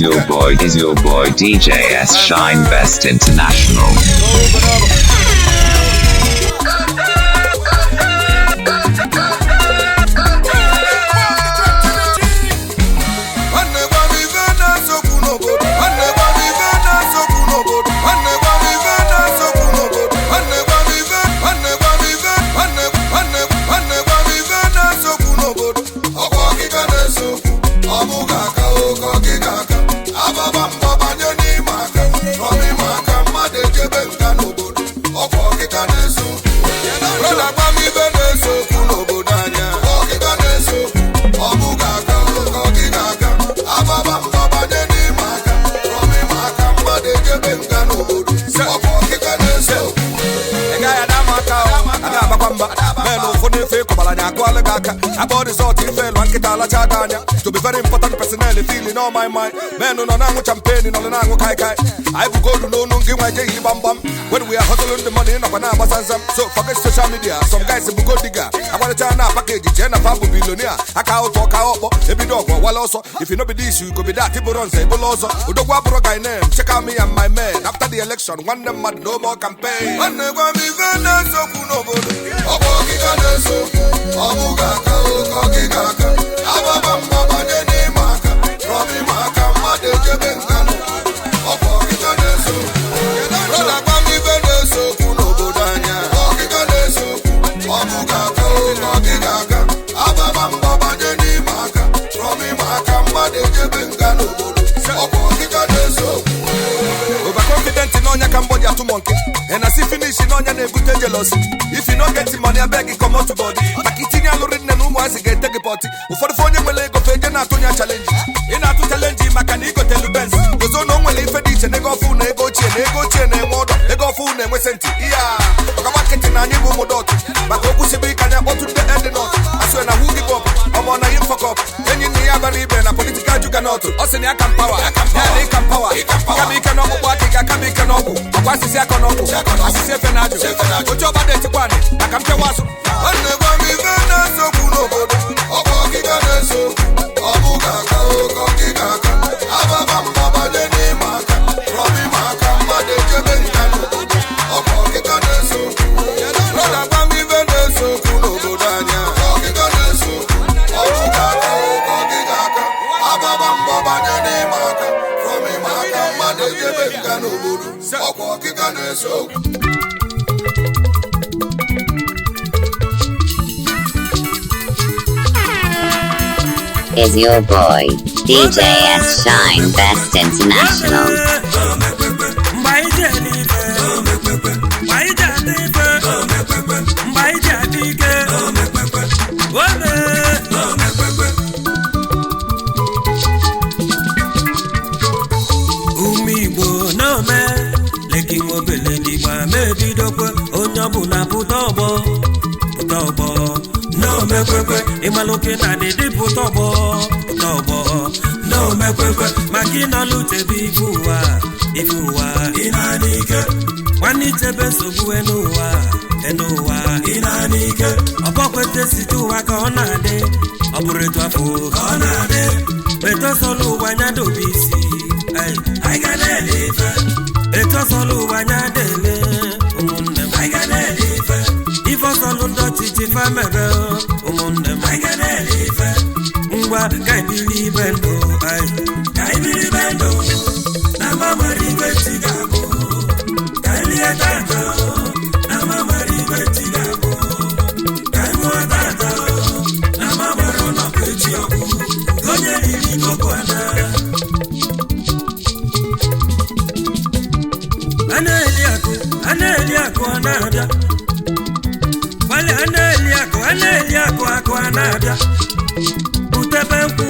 Is your boy DJ S Shine Best International. To be very important personnel, feeling all my mind. Men no na champagne, no na kai kai. I will go to no no give my day bam bam. When we are hustling the money, no na basanzam. So forget social media. Some guys will go digger. I want to turn a package, Jenna Fabu billionaire. I can't talk out, every dog or also. If you know be this, you could be that. People run say Boloso. Udogwa bro guy name. Check out me and my men. After the election, one them mad no more campaign. Overconfident in onya Cambodia to monkey. And I see finish in onya na-ebute jealousy. If you no get money, I beg you come out to body. Makitinya lori nne na ụmụazị ga-ete gị pọtị. Ụfọdụ fụ onye nwere ego feje na-atụnya challenge. Ị na-atụ challenge maka na igotelu Benz. Gozo na o nwere ife dị iche na ego ọfụ na ego ochie na ego ochie na-enwe ọdọ. Ego ọfụ na-enwe senti. Iya ọka marketing na anyị bụ ụmụ dọtụ. Maka okwu sibe ike anyị akpọtụ ndị end nọt. Asị na who give up, ọmọ na him fuck up. Enyi nne ya bara ibe na political juggernaut. Ọ sị na ya kan power, ya na ịkan power. Kama ike n'ọkpụkpụ akịga, kama ike n'ọgwụ. Ọkwa asịsị akọ n'ọgwụ, asịsị efe na ajụ. Oche ọba na-etikwa anị, maka mpịawa azụ. Nwanne gwa m ife na-esokwu n'obodo. Ọkwa ọkịka na-esokwu, ọ bụ ga-aka oke ọkịka aka. Ababa mba banye n'ime aka, rọba ime aka, mmadụ ejebe nka n'obodo. Ọkwa ọkịka na-esokwu. Brọda gwa m ife na-esokwu n'obodo anyị. Ọkịka na-esokwu, ọ bụ ga-aka oke ọkịka aka. Ababa mba banye n'ime aka, rọba ime aka, mmadụ ejebe nka n'obodo. Ọkwa ọkịka na-esokwu. Is your boy DJ S Shine Best International. Ịmalụke na dịdị pụta ọgbọ pụta ọgbọ na omekwekwe maka ịnọlutebe ife ụwa ife ụwa ịnaanị ike nwanne ichebe nsogbu enụwa enụwa ịnaanị ike ọbọkwete site ụwa ka ọ na-adị ọ bụrụ etu afọ ka ọ na-adị etosọlụ ụwa anya dobe isi anyị ga na-ele ife etosọlụ ụwa anya dele ụmụnne m anyị ga na-ele ife ife ọsọlụ ndị ọchịchị famebe ụmụnne m anyị ga na-ele ife ngwa ka ebili ibe ndụ anyị ka ebili ibe ndụ na mgbanwere igwe chi ga-abụ ka elie tata na mgbanwere igwe chi ga-abụ ka ṅụọ tata na mgbanwere ụlọkụ echi ọgwụ onye riri koko ana a na-eli akụ a na-eli akụ ọ na-abịa Wale aneli akụ akụ ana-abịa butebe nkwụ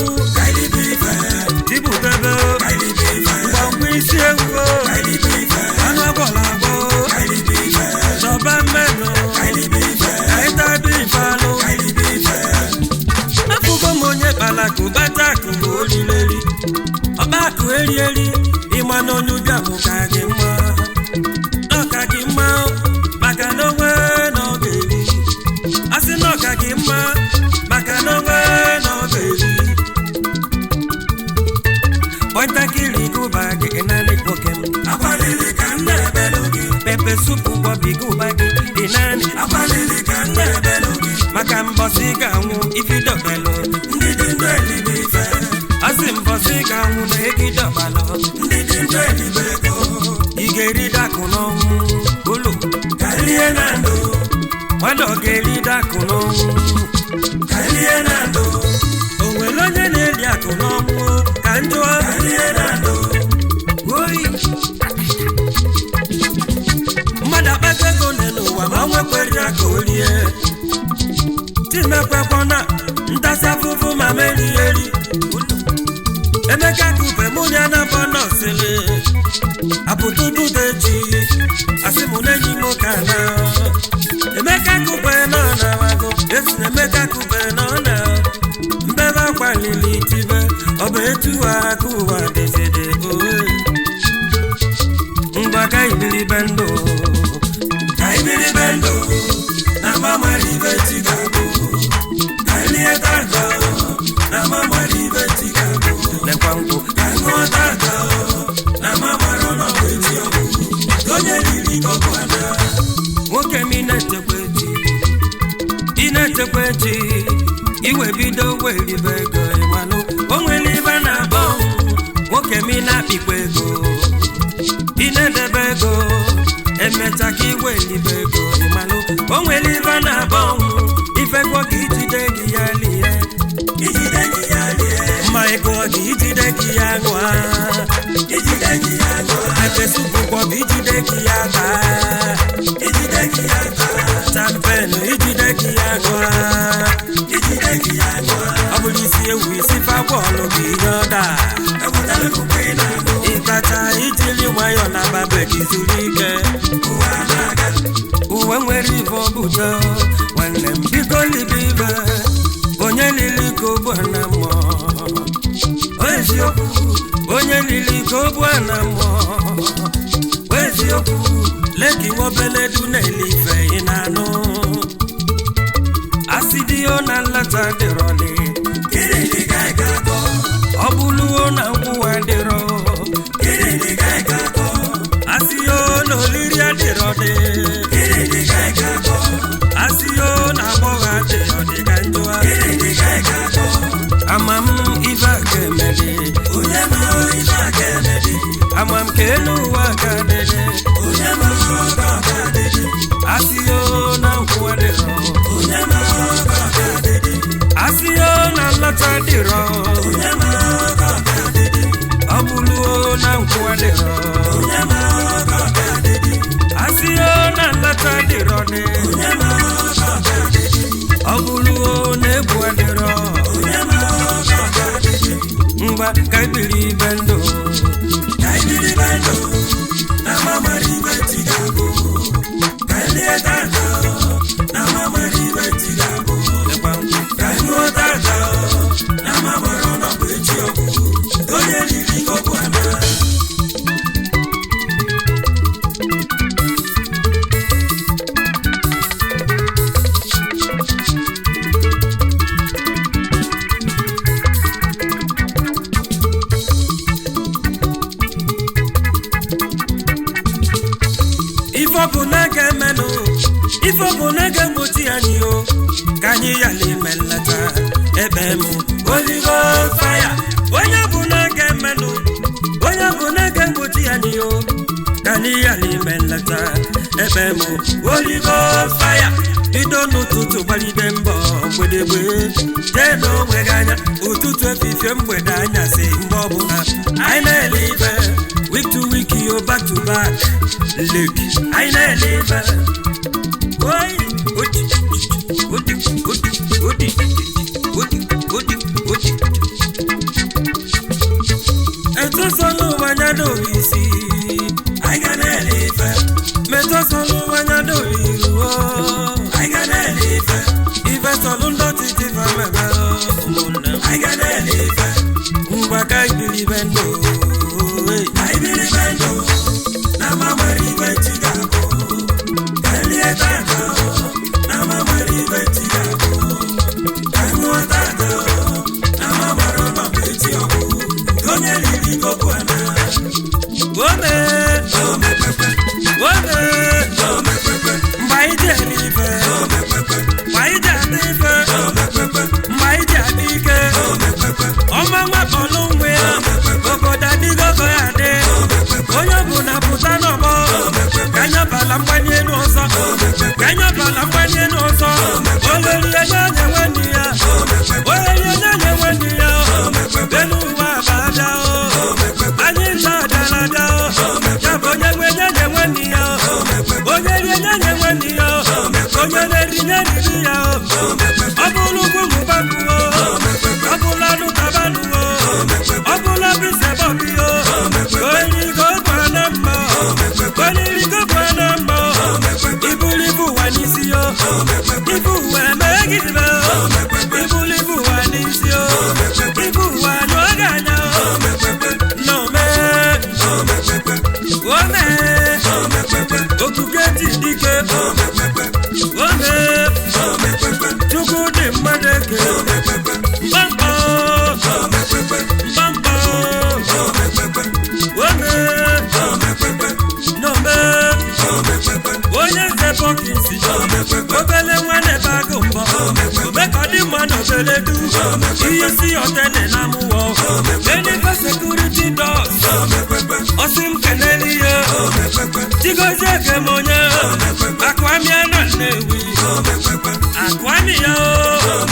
tibutebe ngwangwa isi ewu anụ agwọla agwọ chọba mmenụ kaịtabi ife alụ afụgo m onye kpara akụ kpata akụ ma olileli ọkpa akụ erieri ịma na onye ụbịa bụ ka gị mma ọka gị mma maka na onwe na ọ ga-eri asị na ọka gị mma maka na onwe na ọ ga-eri gabiga ụba gị dị naanị Abalịlị ka m na-ebelu gị. Maka mbọsị ga-anwụ ifidobelụ Ndị dị ndụ elibe ife. Asị mbọsị ga-anwụ na egidọbalụ Ndị dị ndụ elibe ego. Ị ga-eride akụ n'ọnwụ olu. Ka lie na ndụ. Mmadụ ọ ga-eride akụ n'ọnwụ? Ka lie na ndụ. O nwere onye na-eri akụ n'ọnwụ ka njọ? Ka lie na ndụ. Oyi, mmadụ akpata ego n'elu ụwa ma o nwekwere ya ka o rie. Timekwekwana ntasị afụfụ ma merie eri. Emeka kube mụ ya na bọnọsịlị apụtụtụta echi asị mụ na enyi m ka na Emeka kube nọ na wago esi na Emeka kube nọ na mbebe akwa lili tibe. Ọ bụ etu aka ụwa dịzide oe. Ngwa ka ibiribe ndụ. Ka ibiribe ndụ. Na mgbanwere ibe chi ga-abụ. Ka lie tata. Na mgbanwere ibe chi ga-abụ. Lekwa nkwụ. Ka ṅụọ tata. Na mgbanwere ọnọdụ echi ọ bụ. Onye riri kọkụ ana. Nwoke m, ị na-echekwa echi, ị na-echekwa echi iwe bido welibe ego ịmalụ o nwere ibe na-abọ. Nwoke m, ị na-akpịkwa ego, ị na-edebe ego, emecha ka iwelibe ego ịmalụ o nwere ibe na-abọ. Ifekwa ka ijide gị ya lie. Ijide gị ya lie. Mma ego gị ijide gị ya ṅụa. Ijide gị ya ṅụa. Efesupụkwọ bụ ijide gị ya taa. Ijide gị ya taa. Champen ijide gị ya ṅụa. Ijide gị ya ṅụa. Ọ bụrụ isi ewu isi fagwọlụ gị nye ọda. Ewetara m mgbe ị na-anụ. Ịtacha ijili nwayọ na babe gị zuru ike. Ụwa na-aga. Uwe nwere ife ọbụdo nwanne m, biko libe ibe onye lili ka ogbu na mmụọ. Eziokwu, onye lili ka ogbu na mmụọ. Eziokwu, leki nwobeledu na-ele ife ị na-anụ asidio na nlata dịrọlị. Gịnị dị ka ị ga-akọ? Ọ bụluo na nkwụwa dịrọ. Gịnị dị ka ị ga-akọ? Asio na oliri adịrọdị. Gịnị dị ka ị ga-akọ? Asio na agbọghọ adịrọdị ka njụa. Gịnị dị ka ị ga-akọ? Ama m ife a ga-emedi. Onye ma ife a ga-emedi? Ama m ka elu ụwa ka dịdị. Onye ma ọka ọka dịdị? Asio na nkwụwa dịrọ. Onye ma ọka ọka dịdị? Asio na nlọta dịrọ. Onye ma ọka ọka dịdị? Ọ bụluo na nkwụwa dịrọ. Onye ma ọka ọka dịdị? Asio na nlọta dịrọ dị. Onye ma ọka ọka dịdị? Ọ bụluo na egwu adịrọ. Onye ma ọka ọka dịdị? Ngwa ka ibiri ibe ndụ. Ka ibiribe ndụ. Na mgbanwere ibe chi ga-abụ. Ka lie tata. Na mgbanwere ibe chi ga-abụ. Lekwa nkwụ. Ka ṅụọ tata. Na mgbanwere ọnọdụ echi ọ bụ. Onye riri kọkụ ana. Ife ọ bụ na ga-emenụ, ife ọ bụ na ga-egbochi anyị o ka anyị yala ime nleta ebe m oligo faya. Onye bụ na ga-emenụ, onye bụ na ga-egbochi anyị o ka anyị yala ime nleta ebe m oligo faya. Bido n'ụtụtụ gbalide mbọ mgbedegbe jee n'onwe gị anya ụtụtụ, efifie, mgbede, anyasị, mgbe ọbụla anyị na-ele ibe week to week yo, back to back look anyị na-ele ibe. Oi, odi odi odi odi odi odi odi etosala ụwa anya n'obi isi. Anyị ga na-ele ife. Metosala ụwa anya n'obi iruo. Anyị ga na-ele ife. Ife sọlụ ndị ọchịchị famebe ụmụnne m. Anyị ga na-ele ife. Ngwa ka ibiribe ndụ. Ka ibiribe ndụ. Na mgbanwere ibe chi ga-abụ. Ka lie tata. Na mgbanwere ibe chi ga-abụ. Ka ṅụọ tata. Na mgbanwere ọnọdụ echi ọ bụ. Nke onye riri kọkụ ana. Ome. Ome pẹpẹ. Ome. Ome pẹpẹ. onye riri ya o ọ bụrụ ugwu mụbakwuo ọ bụla nụtabanụo ọ bụla bisebọbi o koiriko gwa na mma koiriko gwa na mma ibulu ibu ụwa n'isi o ibu ụwa emee gị ibe o ibulu ibu ụwa n'isi o ibu ụwa nyụọ gị anya o nnome ome okuke ti dike ome chukwu dị mmadụ eke mkpamkpa mkpamkpa ome nnome onye nze bọkisi obele nwa na-ebe agụ mbọ omekọdị mma na obele du ihe si ọtene na mụwọ enife sekuriti dọs ọsị m kenele ihe chigozie kemonye akụamịa na nnewi akụamị ya o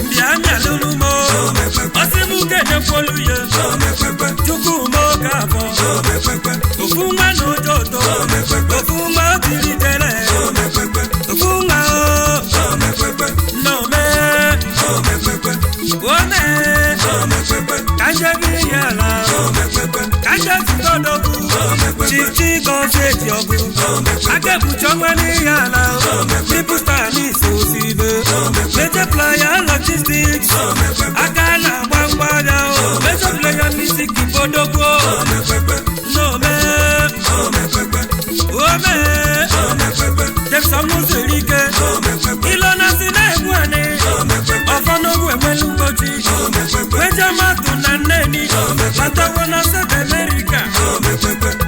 mbịamịa lụrụ m ọsị m kenekwolu ya chukwu m oge abọ ofu nwa na ụjọ ụtọ ofu nwa otiri jere ofu nwa o nnome ome ka njebe ihe ala ka nje zụta odogwu chichi gọzie ji ọgụ aka ekpuchi ọnwa n'ihe ala triple star n'isi osibe major player logistics aka na-agba mgba agha o major player music bodogwo nnome ome Jameson zuru ike ilona si na-egbu anyị ọfọ n'ogwu enwelu mgbochi weje mmadụ na nneni batawo na South America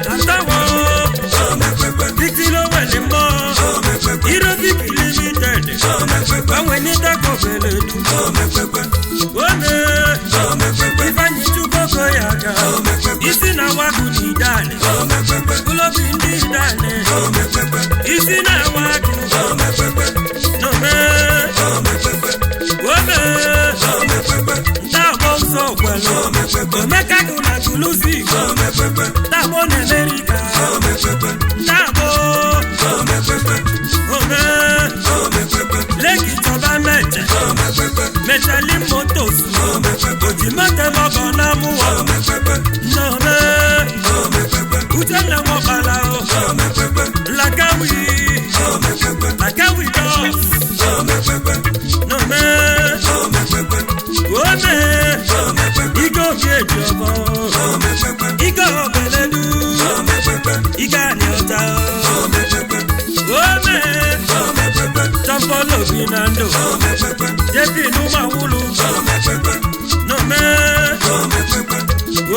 batawo ditilo wele mmụọ Irobik Limited gbanwenidakobeledu ome Ifeanyi Chukwu ya aka isi na wakụ na idani ụlọbi ndị idani isi na wakụ nome ome ntagbọ ụzọ kwelu omekagụ na tuluzi ntagbọ na Amerịka ntagbọ ome leki chọba meche mechali motos ojimetemọgọ na mụwa nnome uchenna nwọkpala o lakawi lakawi dos nome ome ike obi eji ọbọ ike obeledu ike anyị ọcha ome tọmpọlọ obi na ndụ jepi n'ụmụawụlụ nome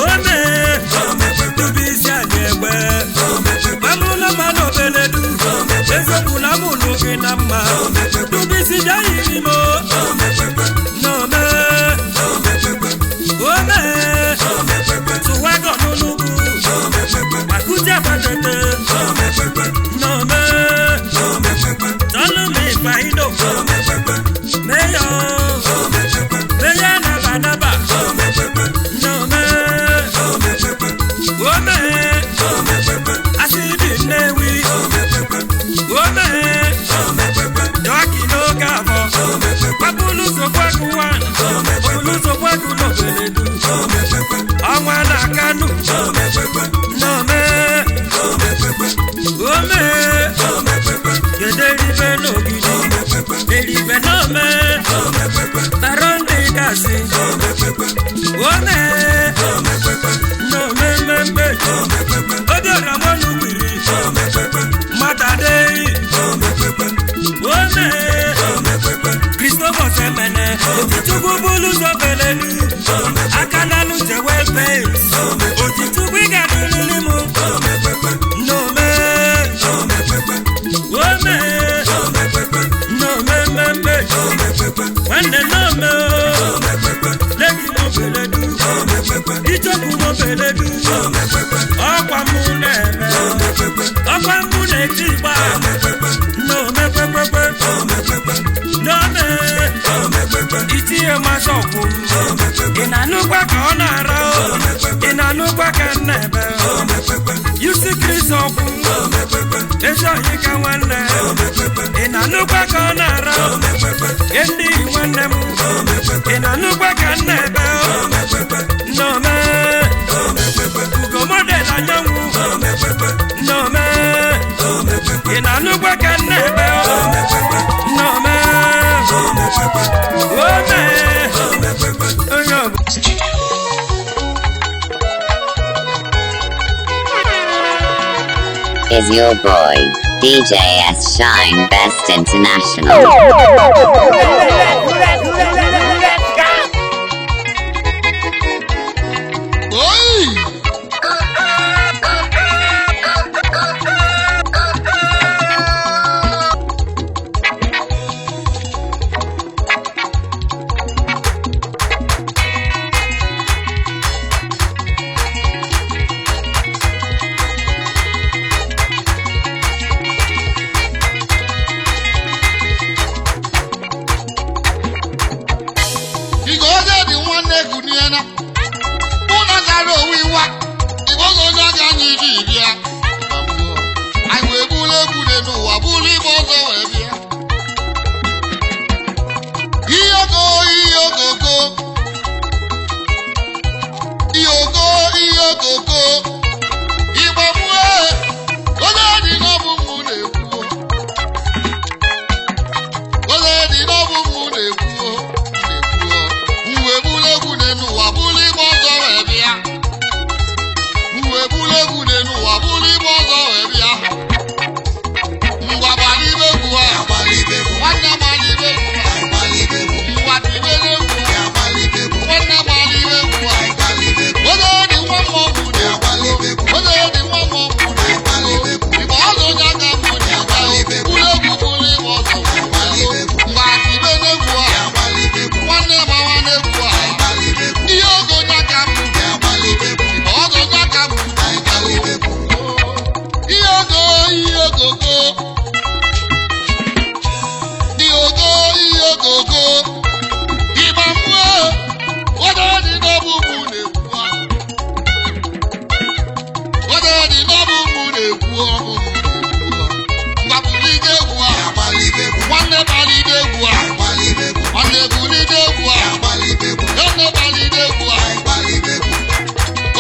ome dubu isi anyị egbe amụlụ mmanụ obeledu eziokwu na amụlụ gị na mma dubu isi bịa yiri m nome ome tụwagọ n'onugbu gbakute agbadete nome tọlụ m ịkpa ido meyo meyo naba naba nome ome asịdị nnewi ome dọkị n'oge abọ kwapụlụzọkwagụ wan pụlụzọkwagụ n'obeledu ọnwa na kanu nome ome kedu eribe n'ogidi eribe n'ome tara ndị gasị ome n'ome mmemme obiọra mọnụ gbiri mmadụ adịghị ome Christopher Semene Otichukwu bụlụ ụzọ belelu aka n'alụ jewe pens Otichukwu ị ga-adịrịrị m n'ome ome n'ome mmemme nwanne n'ome legi mobeledu ichọpụ mobeledu ọkwa mụ na-eme ọkwa mụ na-eti igba n'ome kwekwekwe n'ome itinye mmasị ọkwụ ị na-anụkwa ka ọ na-ara o ị na-anụkwa ka m na-ebe o yusi kristi ọkwụ ezi oyi ka nwanne ị na-anụkwa ka ọ na-ara. Ndị nwanne m ị na-anụkwa ka m na-ebe nnọọ Ugomodel anyanwụ nnọọ ị na-anụkwa ka m na-ebe nnọọ ome onye ọbụla. Is your boy, DJ S Shine Best International. Igwe onye dị nwanne gụniena ụlọ gara owu iwa igwe onye aga anyị iri bịa anyị wee buru egwu dị n'ụwa buru igbe ọzọ wee bịa. Ihe ogo ihe ogogo ihe ogo ihe ogogo igbe mue onye dị n'ọbụ mụ na-ekwu onye dị n'ọbụ mụ na-ekwu uwe buru egwu n'elu ụwa buru igbe ọzọ wee bịa. Uwe buru egwu n'elu ụwa buru igbe ọzọ wee bịa. Ngwa gbara ibe egwu a, nwanne gbara ibe egwu a, ngwa tibe egwu a, nwanne gbara ibe egwu a. Onye dị nwa mmụọ bụ na-ekwu, onye dị nwa mmụọ bụ na-ekwu, igbe ọzọ onye aka bụ na-ekwu, buru egwu buru igbe ọzọ wee bịa. Ngwa tibe egwu a, nwanne gbawa n'egwu a. Ihe ogo onye aka bụ igbe ọzọ onye aka bụ ihe ogo ihe ogogo ihe ogo ihe ogogo ịgba mmụọ onye dị n'ọbụ mụ na-ekwu onye dị n'ọbụ mụ na-ekwu ọbụ mụ na-ekwu. Ngwa bulite egwu a, nwanne balite egwu a, nwanne bulite egwu a, nwanne balite egwu a.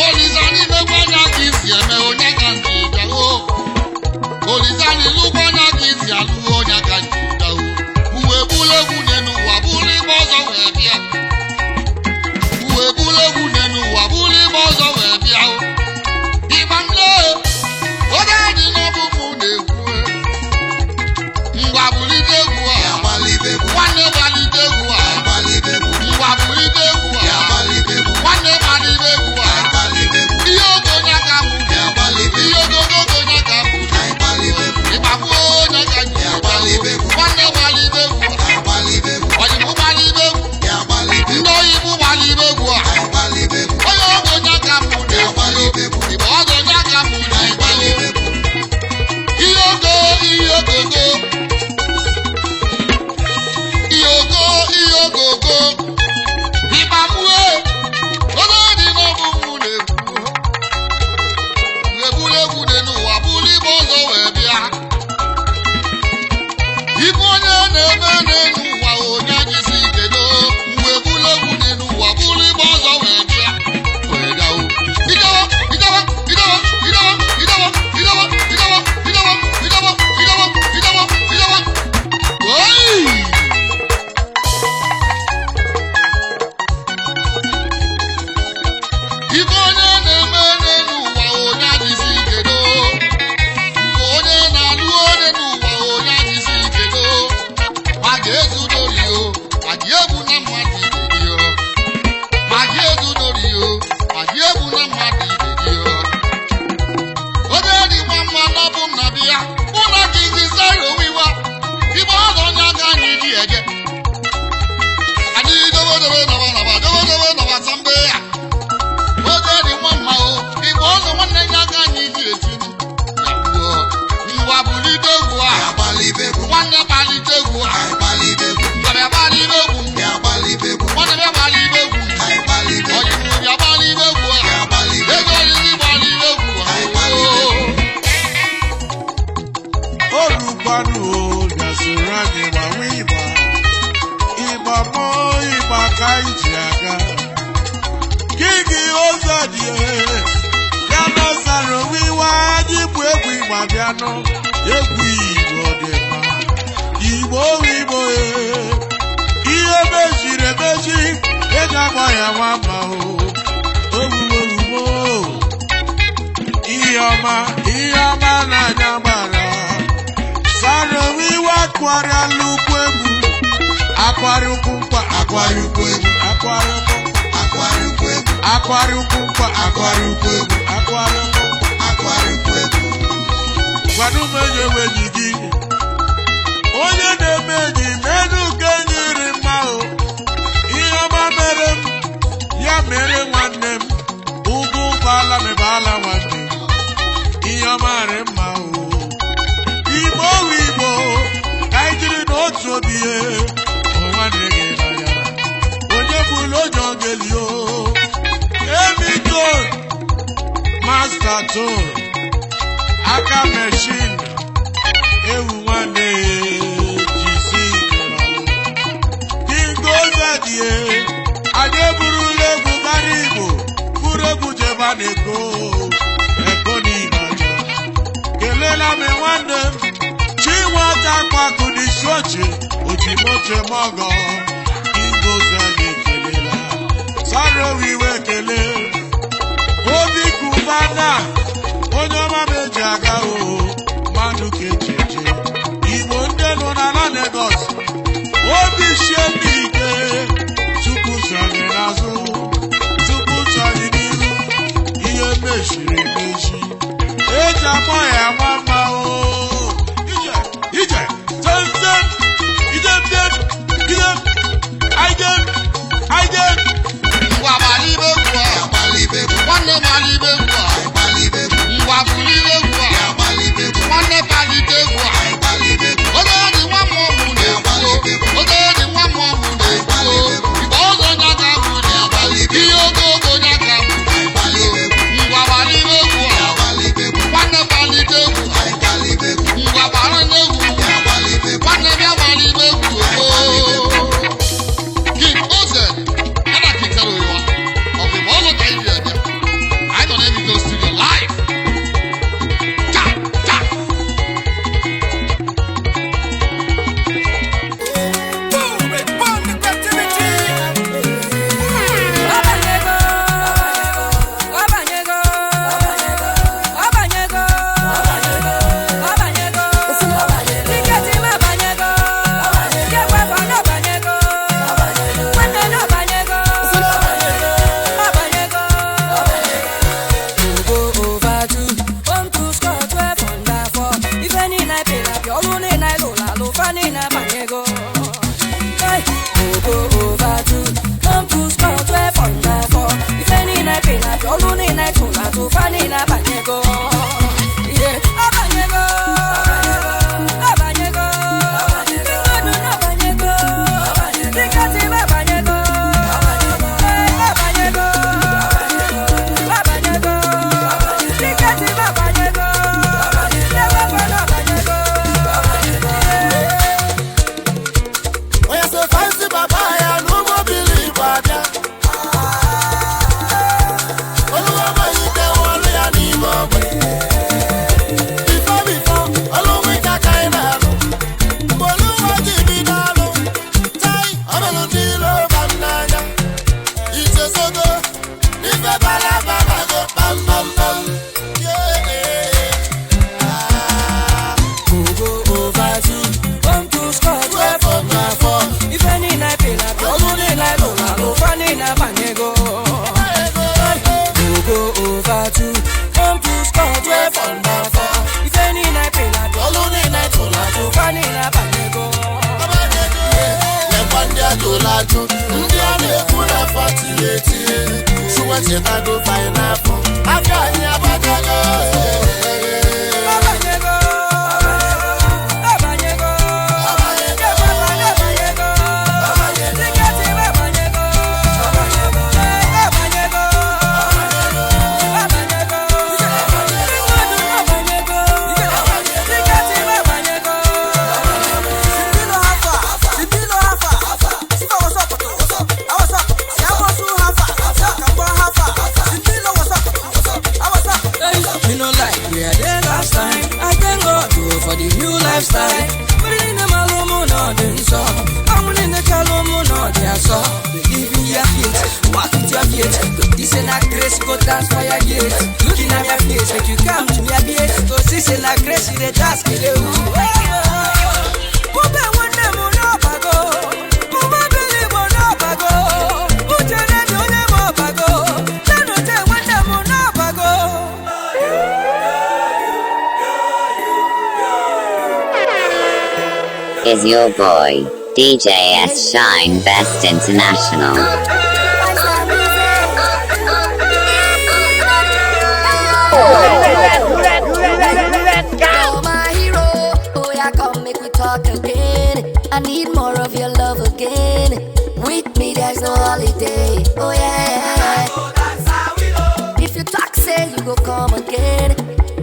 Olisa n'imekwa anya ka isi eme onye ka ntị bịawo. Olisa n'ilukwa anya ka isi alụ onye ka ntị bịawo. Uwe buru egwu n'elu ụwa buru igbe ọzọ wee bịa. Uwe buru egwu n'elu ụwa buru igbe ọzọ wee bịa o. Ịgba nne onye dị n'ọbụ mụ na-ekwu. Ngwa bulite egwu a, nwanne gbalite egwu a, ngwa bulite egwu a, nwanne gbalite egwu a. Ihe ogo onye aka bụ ihe ogogogo onye aka bụ ịgbagbuo onye aka ji nwanne gbalite egwu a, ọyịbụ gbalite egwu, ndị oyibo gbalite egwu a, onye ogo onye aka bụ ịgba ọzọ onye aka bụ ihe ogo ihe ogogo ihe ogo ihe ogogo ịgbagbuo onye dị n'ọbụ mụ na-ekwu. Ebulu egwu dị n'ụwa buru igbe ọzọ wee bịa. Ife onye na-eme n'elu ụwa onye jisi ike doo. Mgbe ebulu egwu dị n'ụwa buru igbe ọzọ wee bịa. Wee bịa o. Idawa, idawa, idawa, idawa, idawa, idawa, idawa, idawa, idawa, idawa, idawa, idawa. Oyi! Ife onye na-eme n'elu ụwa onye adịghị ike doo. Onye na-alụ onye n'ụwa onye adịghị ike doo. A ga-ezu n'ori o, a Igbo abịanụ, egwu Igbo dị mma. Igbo Igbo ee. Ihe meziri emezi, eji agba ya nwa mma o. Owuwe ihe ọma, ihe ọma n'anya gbara. Sara iwe akwarịala ukwu egwu. Akwari ukwu nkwa, akwari ukwu egwu, akwari ukwu nkwa, Akwari ukwu egwu, akwari ukwu nkwa, akwari ukwu egwu, akwari ukwu nkwa. Akwari ukwu egwu. Gwanụ m onye nwe enyi gị. Onye na-eme enyi menu ka enyi rị mma o. Ihe ọma mere m, ya mere nwanne m. Ugwu gbala m baala nwanne m. Ihe ọma rị mma o. Igbo wu Igbo, ka anyị jiri n'otu obi ye. Hụ nwanne gị n'anya. Onye bụla onye ọ ga-eli o. Emi Tone, Master Tone. Aka machine, ewu nwanne jisi King Ozedie, anyị eburula egwu gara Igbo, buru egwu jeba n'Eko, Eko n'Ibadan. Kelela m nwanne m, Chinwata Kwaku n'isi oche, Ojimoche Mọgọ, King Ozedie kelela, Saro iwe kele, Obi Kubana, onye ọma m eji aga o, mmadụ ka eji eje. Igbo ndị nọ n'ala Lagos, obi sie ndị ike, Chukwu so anyị n'azụ, Chukwu so anyị n'ihu, ihe mechiri emechi. Eji akpọ ya nwa mma o. Ije, ije, tem tem, idem dem, idem, aidem, aidem. Ngwa gbara ibe egwu a. Agbali ibe egwu, Nwanne gbara ibe egwu a. agbali ibe egwu, Ngwa buru ibe egwu a. agbali ibe egwu, Nwanne palite egwu a. agbali ibe egwu, Oge dị nwa mmụọ mụ na-ekwu. Oge dị nwa mmụọ mụ na-ekwu. Igbe oge onye aka mụ na-ekwu. Ihe oge oge onye aka mụ agbali ibe egwu, Ngwa gbara ibe egwu a. agbali ibe egwu, Nwanne palite egwu a. agbali ibe egwu, Ngwa gbara n'egwu. agbali ibe egwu. Nwanne bịa gbara ibe egwu. King Oze, ya na King Saro Iwa, ọ bụ Igbe ọzọ ka anyị ji abịa. Anyị nọ n'Ebito Studio live. Cha, cha. Abanyego, abanyego, abanyego, abanyego, tiketi m abanyego, kekwafa n'abanyego, nwanne n'abanyego, abanyego. Ugo over two, one two score 12 under four. Ife niile pịrị apị, ọlụ niile lụrụ alụ, fa niile abanyego. Hey, Ugo over two, one two score 12 under four. Ife niile pịrị apị, ọlụ niile tụrụ atụ, fa niile abanyego. Yeah, abanyego, abanyego, mmadụ n'abanyego, tiketi m abanyego, hey, abanyego, abanyego, tiketi m abanyego, ewepụ n'abanyego. Yeah. Onye sị fancy baba ya n'ugbo bili Igbo abịa. Oluwa amaghị ike ọlụ ya n'ime ogbe. Bifo bifo, ọlụ nwike aka anyị na-alụ. Mgbe Oluwa ji bido alụ, tai, ọ melụ ndị iro ba m n'anya. Ichezogo, n'ife bara aba bago kpamkpamkpam. Yeah, ah. Ugo over two, one two score 12 under four. Ife niile pịrị apị, ọlụ niile lụrụ alụ, fa niile abanyego. Ugo over two, one two score 12 under four. Ife niile pịrị apị, ọlụ niile tụrụ atụ, fa niile abanyego. Lekwa ndị ajụrụ ajụ, ndị a na-ekwu na afọ tiri etie, chụwechetago fainapụ, aka anyị agbatago. Abanyego, abanyego, kekwafa n'abanyego, tiketi m abanyego, abanyego, abanyego, mmadụ n'abanyego, tiketi m abanyego. Me no like where they go dance for your gate. Looking at my face, make you come to me a place. Go see say na grace, you dey task you dey who. Mube nwanne m n'ọbago, mube bili m n'ọbago, uche na-eji onye m ọbago, nanute nwanne m n'ọbago. Is your boy, DJ S Shine Best International. Let's go. You're my hero. Oh yeah, come make we talk again. I need more of your love again. With me there's no holiday. Oh yeah. If you talk, say you go come again.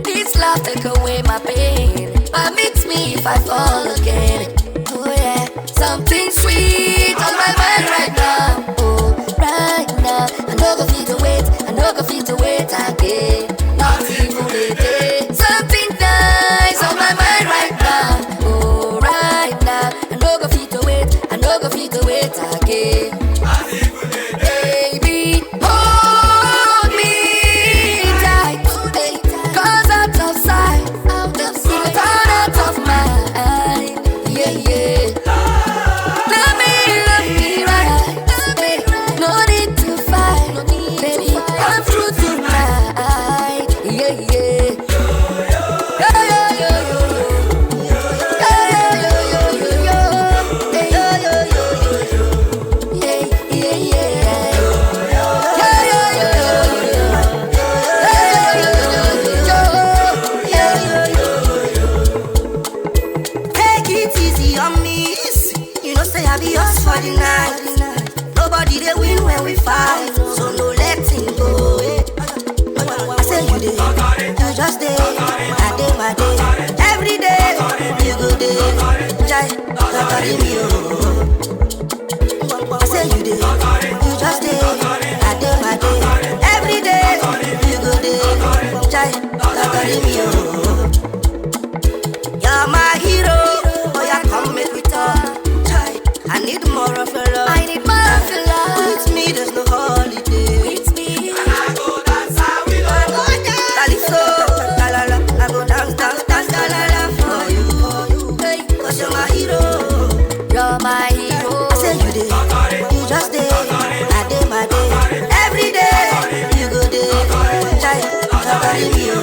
This love take away my pain. Permit me if I fall again. Oh yeah, something sweet on my mind right now. Oh, right now. I no go fit to wait. I no go fit to wait again. Not even a day. Something nice on my mind right now. Oh, right now. I no go fit to wait. I no go fit to wait again. Baby, hold me tight. 'Cause out of sight, out of sight, out of mind. Yeah, yeah. Love me right. No need to fight. Baby, come through tonight. Yeah, yeah. Yeah, yeah, yeah, yeah, yeah. Yeah, yeah, yeah, yeah, yeah. Yeah, yeah, yeah, yeah, yeah. Yeah, yeah, yeah. Yeah, yeah, yeah, yeah, yeah. Yeah, yeah, yeah, yeah. Take it easy on me. You know say I be yours for the night. Nobody they win when we fight, so no letting go. I say you dey, you just dey, I dey my day. Every day you go dey, jai, carry me oh. I say you dey, you just dey, I dey my day. Every day you go dey, jai, carry me oh. You're my hero, oh yeah, come make we talk. Chai, I need more of your love. I need more of your love. With me, there's no holiday. With me, Calypso, la la la, I go dance, dance, dance, la la la for you. Hey, 'cause you're my hero. You're my hero. I say you dey, you just dey, I dey my day. Every day you go dey, chai, carry me oh.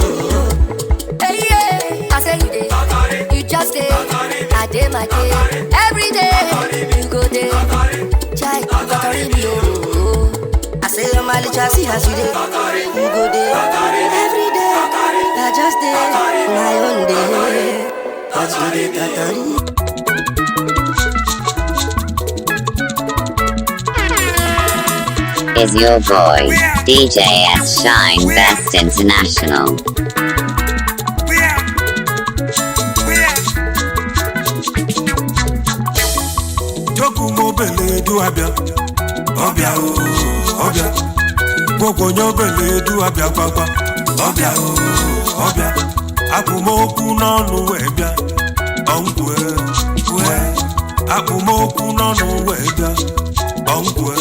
Hey, yeah. I say you dey, you just dey, I dey my day. Every day you go dey, chai, you carry me oh. I say you're my little see as you dey, you go dey. Every day, I just dey, my own day. But you dey carry. Is your boy, DJ S Shine Best International. Joku mobele du abịa, ọbịa o, ọbịa. Gwogwo onye obele du abịa gbagba, ọbịa o, ọbịa. Akpụmokwu n'ọnụ wee bịa, ọngwe, wee. Akpụmokwu n'ọnụ wee bịa, ọngwe,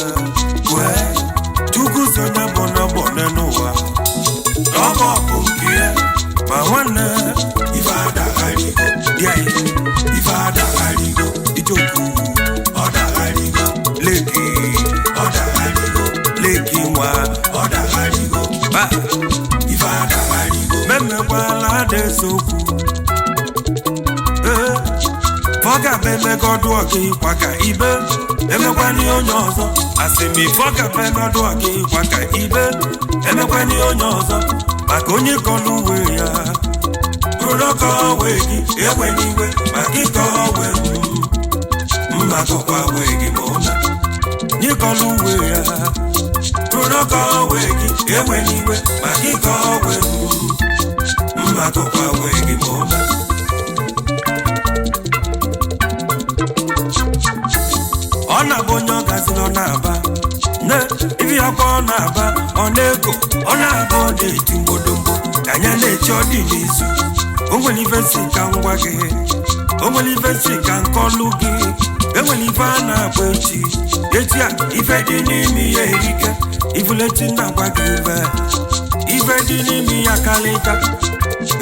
wee. Chukwu si onye bụ n'ọgbọ n'ụwa, n'ọgbọ bụ nke ya. Ma nwanne, ife adagharigo, bịa ya, ife adagharigo, ijoku. Ọ̀dàgharigo, lèkì, ọ̀dàgharigo, lèkì nwa, ọ̀dàgharigo, ba, ife adàgharigo. Mẹ́mẹ́kwala adesokwu, ee, fọgà bụ emegọdụ ọgị kwa ka ibe, emekwani onye ọzọ, asị m fọgà bụ emegọdụ ọgị kwa ka ibe, emekwani onye ọzọ, maka onye kọlụ uwe ya, protokọl wee gị, ewe n'iwe, maka ịkọ wee m. Mma kọkwa wee gị ma ụna nyịkọlụ uwe ya protokọl wee gị ewe n'iwe maka ịkọ wee m mma kọkwa wee gị ma ụna ọ na-abụ onye ọ gaziri ọ na-aba ne ibi akwa ọ na-aba ọ na-ego ọ na-aba ọ na-eti mgbodomgbo ka anya na-eche ọ dị n'izu o nwere ife si ka ngwa gị o nwere ife si ka nkọlụ gị Enwere ife a na-akpọ echi. Echi a ife dị n'ime ya erike. Ifulechi na-agwa gị ife. Ife dị n'ime ya karịta.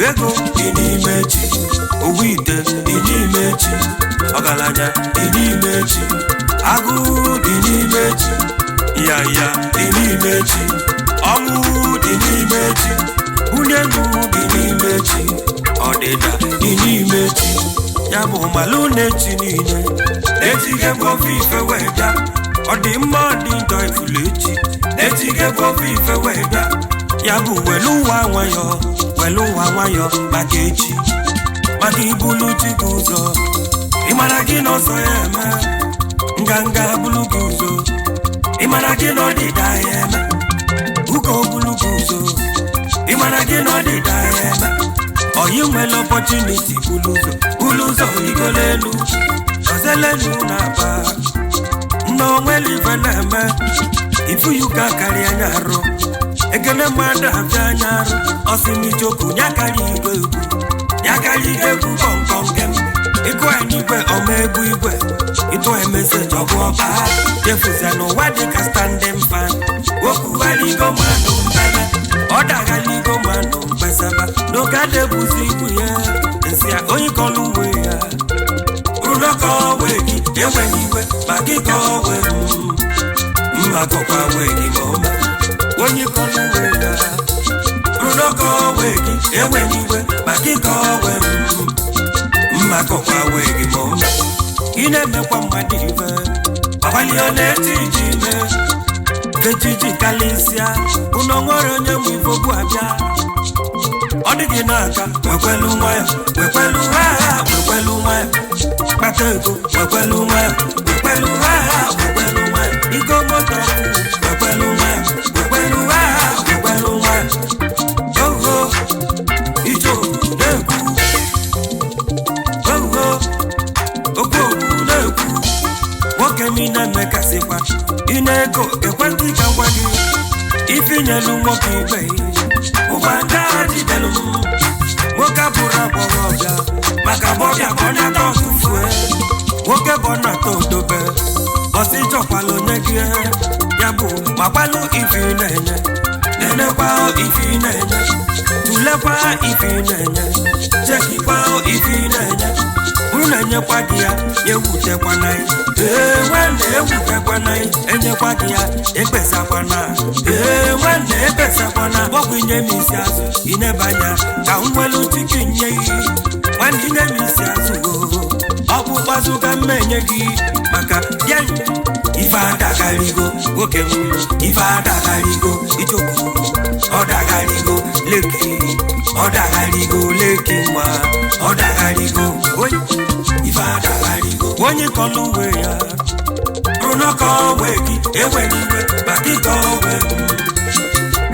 Ego dị n'ime echi. Owu ite dị n'ime echi. Ọgaranya dị n'ime echi. Agụụ dị n'ime echi. Ịyaya dị n'ime echi. Ọnwụ dị n'ime echi. Bunye elu dị n'ime echi. Ọdịda dị n'ime echi. Ya bụ malụ na-echi niile. Echi ga-egbu ofe ife wee bịa. Ọ dị mma ọ dị njọ ifulu echi. Echi ga-egbu ofe ife wee bịa. Ya bụ welu ụwa nwayọ, welu ụwa nwayọ maka echi. Maka ibulu chi gị ụzọ. Ịmara gị na ọsọ ya eme. Nganga bulu gị ụzọ. Ịmara gị na ọdịda ya eme. Ụka obulu gị ụzọ. Ịmara gị na ọdịda ya eme. Oyi nwere opportunity bulu ụzọ. Bulu ụzọ rigolo elu. Ọzelenu na-aba. Nna onwere ife na-eme. Ifu yuka karịa anya arụ. Ekele mmadụ afịa anya arụ. Ọsị n'ichokwu ya karịa igwe egwu. Ya karịa igwe egwu kọmkọm kem. Ịkụ anyị igwe ọma egwu igwe. Ịtụ emeseji ọgụ ọba. Chefuzia n'ụwa dịka standing fan. Okwughaligo mmadụ mbebe. Ọ daghaligo mmadụ mkpesaba. N'oge adịbuzi ikwu ya. Nsị a onye kọlụ uwe ya. Rụnọkọ wee gị enweghị iwe maka ịkọ wee mma kọkwa wee gị ma ọma. Onye kọlụ uwe ya. Rụnọkọ wee gị enweghị iwe maka ịkọ wee mma kọkwa wee gị ma ọma. Ị na-emekwa mmadụ ife. Ọgbalị ọ na-eti iji ime. Kejiji kalịsịa. Unu nwere onye mụ ife okwu abịa. Ọ dị gị n'aka, wekwelu nwayọ, wekwelu ha, wekwelu nwayọ. Kpata ego, wekwelu nwayọ, wekwelu ha, wekwelu nwayọ. Igo moto, wekwelu nwayọ, wekwelu ha, wekwelu nwayọ. Oho, ijo na-ekwu. Oho, okwu okwu na-ekwu. Nwoke m ị na-emekasịkwa, ị na-ego ekwentị ka ngwa gị. Ifinyelu nwoke ibe ụgbọala jidelu m. Nwoke abụrụ agbọghọbịa maka agbọghọbịa ka ọ na-ata ọtụfue. Nwoke bụ ọ na-ata odobe ọsị chọkwala onye gị. Ya bụ makwalụ ife ị na-enye. Nenekwa ife ị na-enye. Tụlekwa ife ị na-enye. Chekikwa ife ị na-enye. Bụrụ na-enyekwa gị ya, ewutekwana ya. Ee nwanne ewutekwana ya. Enyekwa gị ya, ekpesakwana. Ee nwanne ekpesakwana. Ọgwụ inye m isi azụ, inebanya ka m nwelu chikin nye gị. Nwanne inye m isi azụ o. Ọ bụ kpazụ ka m enye gị maka ya. Ife adagarigo nwoke m, ife adagarigo ichokwu. Ọ dagarigo leki, ọ dagarigo leki nwa, ọ dagarigo oyi. Ife adagarigo onye kọlụ uwe ya. Rụnọkọ wee gị enweghị iwe maka ịkọ wee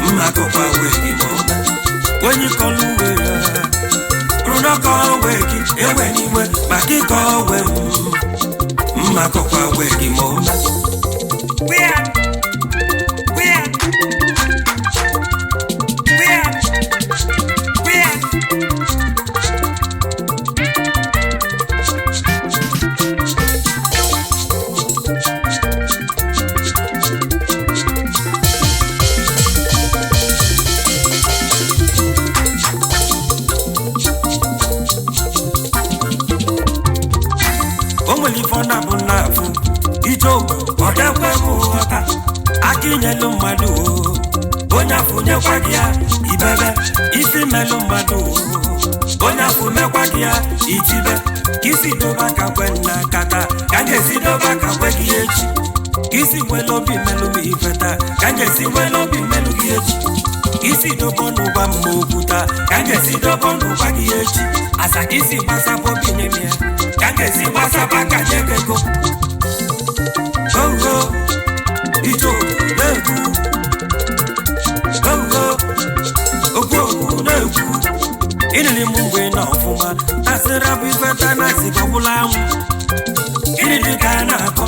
mma kọkwa wee gị ma ọma. Onye kọlụ uwe ya. Rụnọkọ wee gị enweghị iwe maka ịkọ wee mma kọkwa wee gị ma ọma. O nwere ife ọ na-abụ na-afụ ijeogu ọ dakwa m nghọta aka inyelu mmadụ o onye afụ nyekwa gị ya ibebe isi melụ mmadụ o onye afụ mekwa gị ya itibe ka isi dobe aka kwe nna kata ka m ga-esi dobe aka kwe gị echi ka isi nwere obi melụ m ife taa ka m ga-esi nwere obi melụ gị echi ka isi dobe ọnụ gwa m okwu taa ka m ga-esi dobe ọnụ gwa gị echi asa ka isi gbasapụ obi nye m ya ka m ga-esi gbasapụ aka nye gị ego. Oho, ijoku na-ekwu. Oho, okwu okwu na-ekwu. Ịnịrị m mgbe na ọfụma asịrị abụ ife tanasi ka ọ bụla anwụ. Gịnị dị ka a na-akọ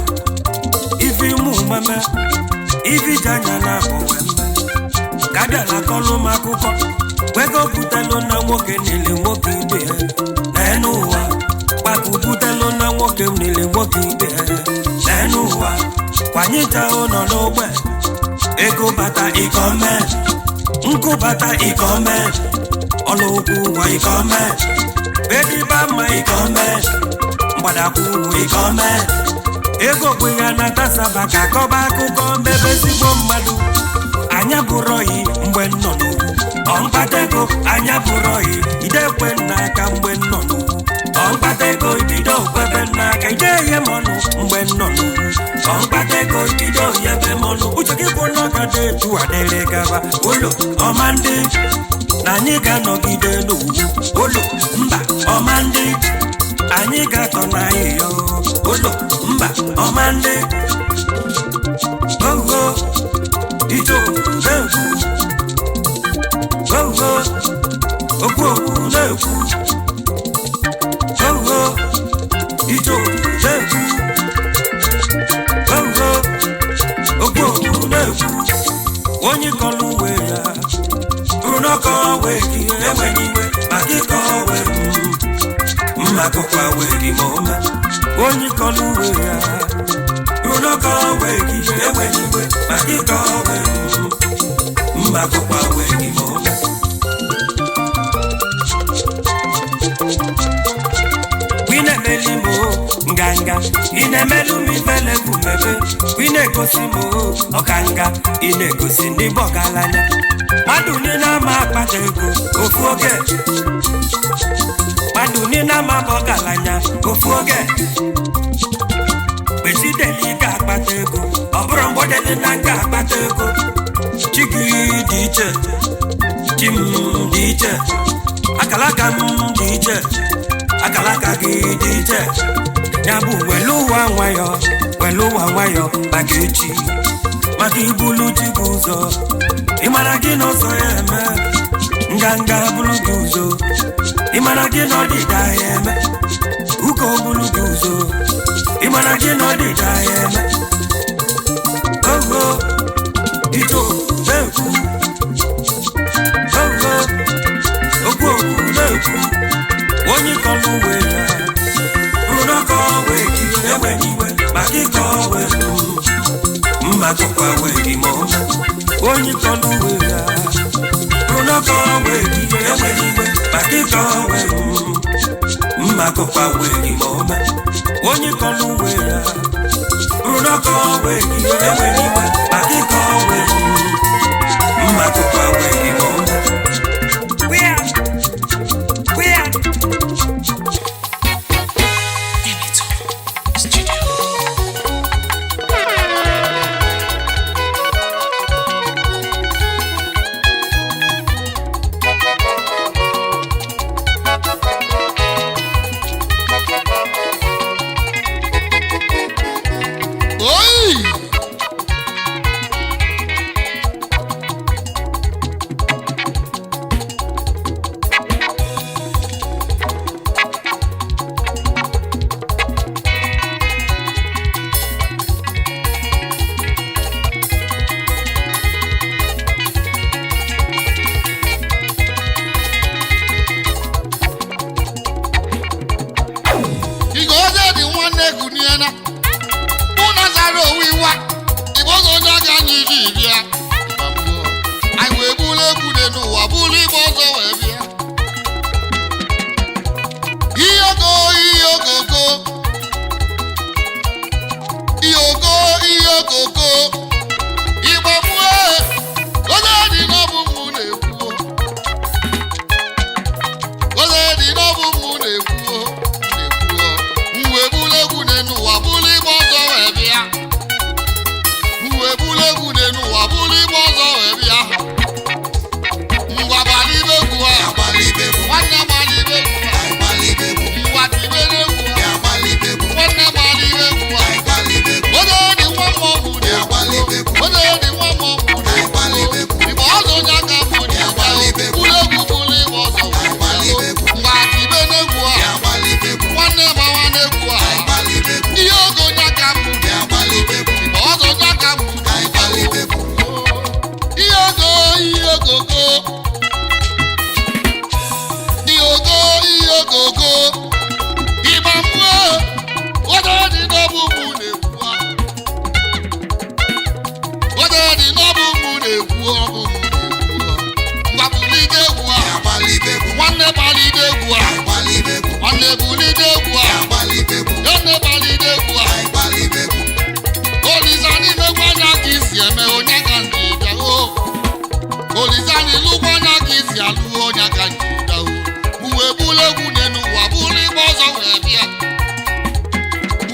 ife ime umeme ife iji anya na-akọ wee mme ka abịala kọlụ m akụkọ wego butelu na nwoke niile nwoke ibe ya na enu ụwa. Kpakụbutelu na nwoke m niile nwoke ibe n'enu ụwa kwanyite ụlọ n'ogbe ego bata ikome nkụ bata ikome ọlụkwụ ụgwọ ikome bediba mma ikome mgbadakwu ugwu ikome ego bụ ya na tasaba ka akọba akụkọ mebe ezigbo mmadụ anya bụrụ oyi mgbe m nọ n'ugwu ọmkpata ego anya bụrụ oyi idekwe n'aka mgbe m nọ n'ugwu ọmkpata ego ibido kwebe n'aka ide ihe m ọnụ mgbe m nọ n'ugwu ọmkpata ego ibido yebe m ọnụ uche gị bụ n'ọgada etu adịrị gaba ụlọ ọma ndị na anyị ga-anọgide n'ugwu ụlọ mba ọma ndị anyị ga-atọ n'ahịhịa ụlọ mba ọma ndị ogo ije na-ekwu ogo okwu okwu na-ekwu ogo ije na-ekwu ogo okwu okwu na-ekwu onye kọrọ uwe ya bụrụ n'ọkọ wee gị enweghị iwe maka ịkọ wee mma kọkwa wee gị ma ọma onye kọrọ uwe ya bụrụ n'ọkọ wee gị enweghị iwe maka ịkọ wee mma kọkwa wee gị ma ọma. Ị na-emeli m o, nganga ị na-emelu m ifele bụ mebe ị na-egosi m o, ọkanga ị na-egosi ndị bụ ọgaranya mmadụ niile ama akpata ego ofu oge mmadụ niile ama bụ ọgaranya ofu oge kpechideli ga akpata ego ọ bụrụ mgbọdeli na nga akpata ego chi gị dị iche chi m dị iche akalaka m dị iche akalaka gị dị iche ya bụ welu ụwa nwayọ welu ụwa nwayọ maka echi maka ibulu chi gị ụzọ ịmara gị n'ọsọ ya eme nganga bụrụ gị ụzọ ịmara gị na ọdịda ya eme ụka bụrụ gị ụzọ ịmara gị na ọdịda ya eme ogo ito na-ekwu ogo okwu okwu na-ekwu onye kọrọ uwe ya bụrụ n'ọkọ wee gị enweghị iwe maka ịkọ wee mma kọkwa wee gị ma ọma onye kọrọ uwe ya bụrụ n'ọkọ wee gị enweghị iwe maka ịkọ wee mma kọkwa wee gị ma ọma onye kọrọ uwe ya bụrụ n'ọkọ wee gị enweghị iwe maka ịkọ wee mma kọkwa wee gị ma ọma. Oi! Igwe oze dị nwanne gụniena mụ na zara owu iwa igbe oge onye aga anyị iji bịa anyị wee buru egwu dị n'ụwa buru igbe ọzọ wee bịa ihe ogo ihe ogogo ihe ogo ihe ogogo igbe mụọ oge dị n'ọbụ mụ na-ekwuo oge dị n'ọbụ mụ na-ekwuo na-ekwuo m wee buru egwu dị n'ụwa buru igbe ọzọ wee bịa m wee buru egwu dị n'ụwa buru igbe ọzọ wee bịa ngwa gbara ibe egwu a nwanne gbara ibe egwu a ngwa tibe n'egwu a nwanne gbara ibe egwu a oge dị nwa mmụọ bụ na-ekwu na-ekwu ọ bụ mụ na-ekwu. Ngwa bulite egwu a, nwanne gbalite egwu a, nwanne bulite egwu a, nwanne gbalite egwu a. Olisa n'imegwu anya ka isi eme onye ka nji bịa o. Olisa n'ilugwu anya ka isi alụ onye ka nji bịa o. Uwe bulu egwu n'enu ụwa bulu igbe ọzọ wee bịa.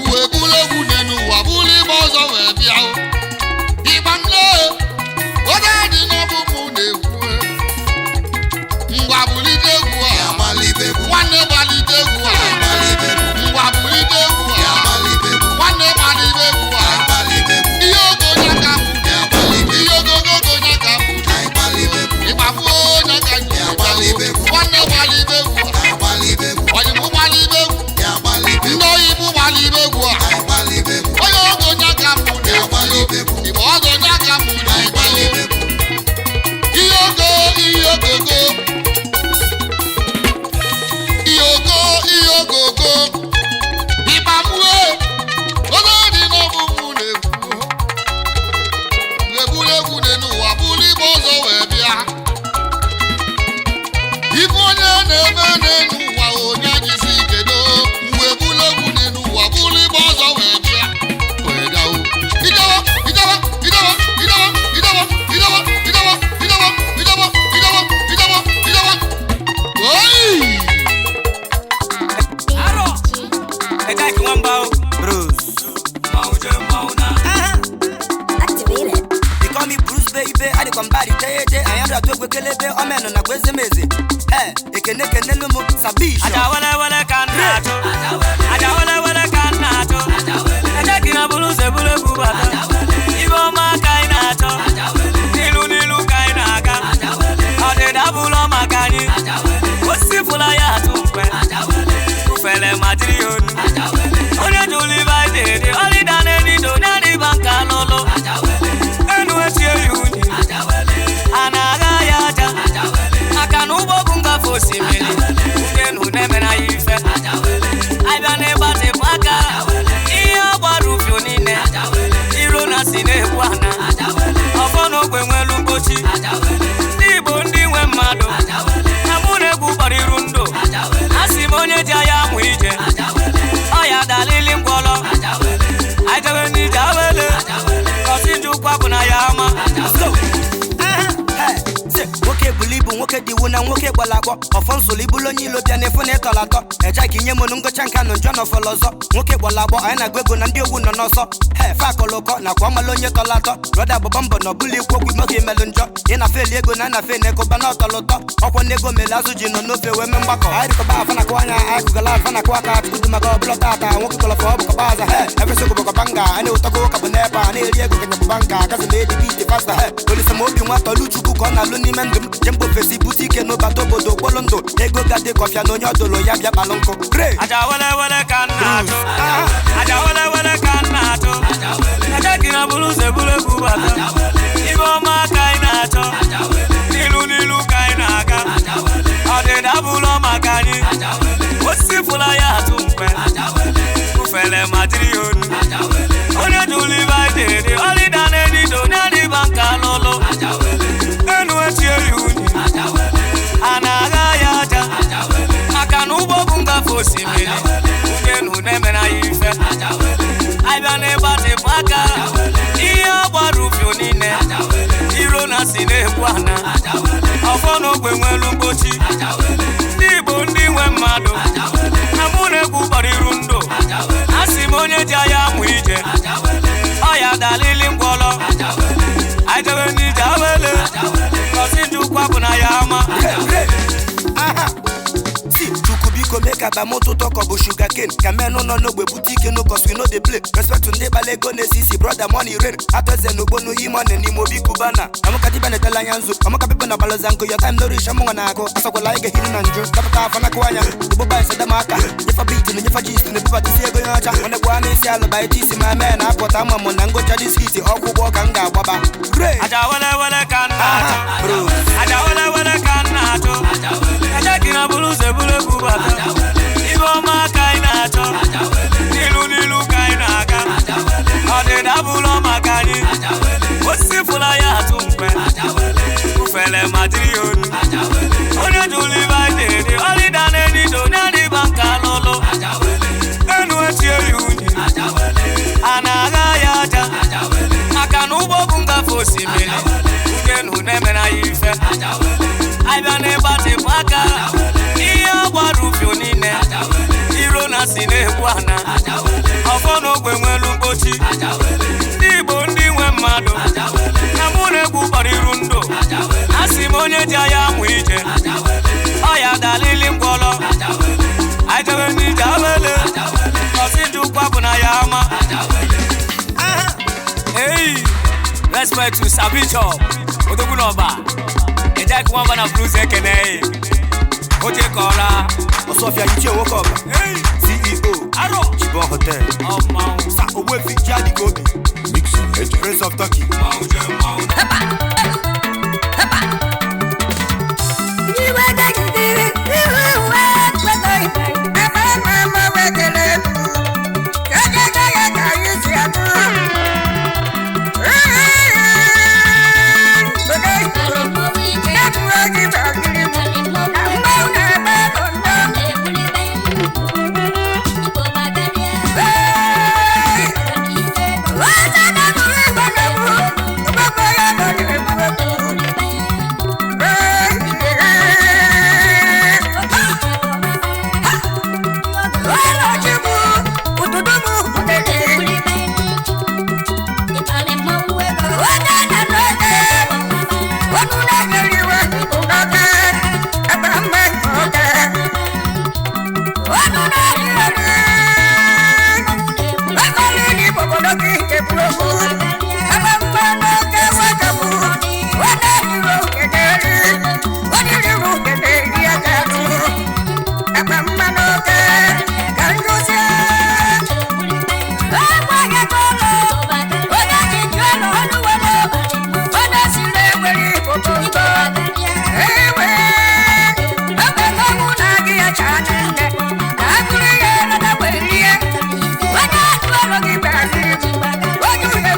Uwe bulu egwu n'enu ụwa bulu igbe ọzọ wee bịa o. Ịgba nne onye dị n'ọbụ mụ na-ekwu. Ngwa bulite egwu a, nwanne gbalite egwu a, ngwa bulite egwu a, nwanne gbalite egwu a. Ihe ogo onye ka mụ, ihe ogogogo onye ka mụ, ịgbapụ onye ka nji nwanne gbalite egwu a, ọyịmụ gbalite egwu, ndị oyibo gbalite egwu a, onye ogo onye ka mụ na-ekwu, ịgba ọzọ onye ka mụ na-ekwu. Ihe ogo, ihe ogogo, ihe ogo, ihe ogogo, ịgbamue, onye dị n'ọbụ mụ na-ekwu. Egwuregwu dị n'ụwa bụrụ igbe ọzọ wee bịa. Ife onye na-eme n'elu ụwa onye jisi ike doo. Mgbe egwuregwu dị n'ụwa bụrụ igbe ọzọ wee bịa. Wee bịa o. Ijewa, ijewa, ijewa, ijewa, ijewa, ijewa, ijewa, ijewa, ijewa, ijewa, ijewa, ijewa. Oyi! Activated. They call me Bruce baby, I dey come body jeje. I am the twegwe kelebe, omen na gweze meze. Eh, ekene kene lumu sabisho. Aja wele wele ka nna achọ. Aja wele wele ka nna achọ. Eje gị na buru ụzọ eburu egwu bata. Ibe ọma ka anyị na-achọ. N'ilu n'ilu ka anyị na-aga. Ọdịda bụrụ maka anyị. Osisi fụla ya atụ mkpe. Ufele ma jiri ya onu. Onye jụrụ ibe anyị ji dị. Ọlịda na-enido onye adịba nka lụlụ. Enu echie ya unyi. A na-agha ya aja. Maka na ụgbọ bụ ngafe osimiri. Ndị enu na-emere anyị ife. Abịa n'ịgbatịpụ aka. Ihe ọ gbara ufio niile. Iro na si na-egbu ana. Ọfọ n'ogbe nwelu mgbochi. Ndị Igbo ndị nwe mmadụ. Na mụ na egwu gbara iru ndụ. A sị m onye ji anya amụ ije. Ọya dalili ngwọlọ. Anyị jebe n'ije awele. Kọsị njikwa bụ na ya ama. Nwoke bulu ibu, nwoke dị iwu na nwoke gbara agbọ. Ọfọ nsolo ibulu onye ilo bịa n'efu na ịtọrọ atọ. Eje ka inye m nu ngụcha nka nụ njọ n'ọfọlọ ọzọ. Nwoke gbara agbọ, anyị na-agụ ego na ndị ogwu nọ n'ọsọ. He, fe akọlụ ụkọ nakwa ọmalụ onye tọrọ atọ. Brọda gbaba mbọ na ọbụla ikwu okwu ime ka imelụ njọ. Ị na-afe eli ego na anafe na-ekụba na ọtọrọ ụtọ. Ọkwọ na ego mere azụ ji nọ n'ofe wee mee mgbakọ. Anyị rịkọba afa na akụ anya, anyị kụgala afa na akụ aka. Tupu maka ọbụla tata, nwoke kọlọfọ ọ bụkọba aza. He, efesa okobokọba nga, anyị na-ụtọgo ụka bụ n'ebe a. Na-eri ego ka nyabụba nka, akazi ma eji biiti fasta. He, olise ma obi nwa tọlụ Chukwu ka ọ na-alụ n'ime ndụ m. Je mba ofesi bute ike n'ụbata obodo kpọlụ ndụ. Ego ga-adị kọfịa na onye ọdụlụ ya bịa kpalụ nkụ. Re! Aja wele wele ka nna achọ. Aja wele wele ka nna achọ. Eje gị na buru ụzọ eburu egwu bata. Ibe ọma ka anyị na-achọ. N'ilu n'ilu ka anyị na-aga. Ọdịda bụrụ maka anyị. Osisi fụla ya atụ mkpe. Ufele ma jiri ya onu. Onye jụrụ ibe anyị ji dị. Ọlịda na-edido onye adịba nka lụlụ. Enu echie ya unyi. A na-agha ya aja. Maka na ụgbọ bụ ngafe osimiri. Ndị enu na-emere anyị ife. Abịa n'ịgbatịpụ aka. Ihe ọ gbara ufio niile. Iro na si na-egbu ana. Ọfọ n'ogbe nwelu mgbochi. Ndị Igbo ndị nwe mmadụ. Na mụ na egwu gbara iru ndụ. A sị m onye ji anya amụ ije. Ọya dalili ngwọlọ. Anyị jebe n'ije awele. Kọsị njikwa bụ na ya ama. Aha! Si, Chukwu biko mee ka akpa m ụtụtụ ka ọ bụ sugar cane. Ka men nọ n'ogbe bute ike no cause we no dey play. Respect ndị gbara ego na-esi isi brother money rain. Atọ eze n'ugbo n'oyi money n'ime obi kubana. Amaka dibịa na-etela anya nzu. Amaka pipo na balụza nkụ. Your time no reach ọmụnwa na-agụ. Asọkwala anyị ga-ehiri na njụ. Kapụta afọ na-akụ anya. Igbo ba ese dama aka. Nyefa beat na nyefa gist na ebubata isi ego ya ọcha. Nwanne gwa n'isi alụba iji isi ma mee na-apụta ama mụ na ngụcha dis hit ọgwụgwọ ka m ga-agbaba. Re! Aja wele wele ka nna achọ. Aja wele wele ka nna achọ. Eje gị na buru ụzọ eburu egwu bata. Ibe ọma ka anyị na-achọ. N'ilu n'ilu ka anyị na-aga. Ọdịda bụrụ maka anyị. Osisi fụla ya atụ mkpe. Osimiri ujenu na-emere anyị ife abịa n'ịgbatịpụ aka ihe gbara ufio niile iro na si na-egbu ana ọfọ n'ogwe nwelu mkpochi ndị Igbo ndị nwe mmadụ na mụ na-egwu gbara iru ndụ asị m onye ji anya amụ ije ọya dalili ngwọlọ anyị jebe n'ije awele ọsị njikwa bụ na ya ama. Hey, respect to Sabicho Odogunoba Ejek Nwamba na Bruce Ekene Oche Kola Osofia Ichie Nwoke CEO Aro Chibon Hotel Sa Ogbuefi Chiadikobi Prince of Turkey. What do you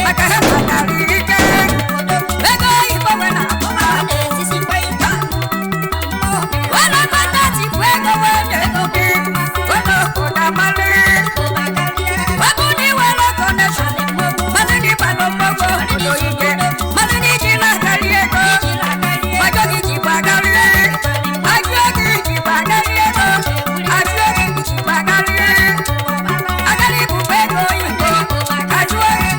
Maka ha kpatarị ike. Ego oyibo nwe na-akpụma. Wala gbata tikwu ego wee nye ego gị. Wala obodo amalị. Ọ bụ na ị nwere connection, mmadụ gị gbalụ mgbọgwọ obodo ike. Mmadụ gị ji na-akarị ego. Ajọ gị jikwa akarị. Ajọ gị jikwa akarị ego. Ajọ gị jikwa akarị. Akarị bụkwa ego oyibo. Ajọ gị.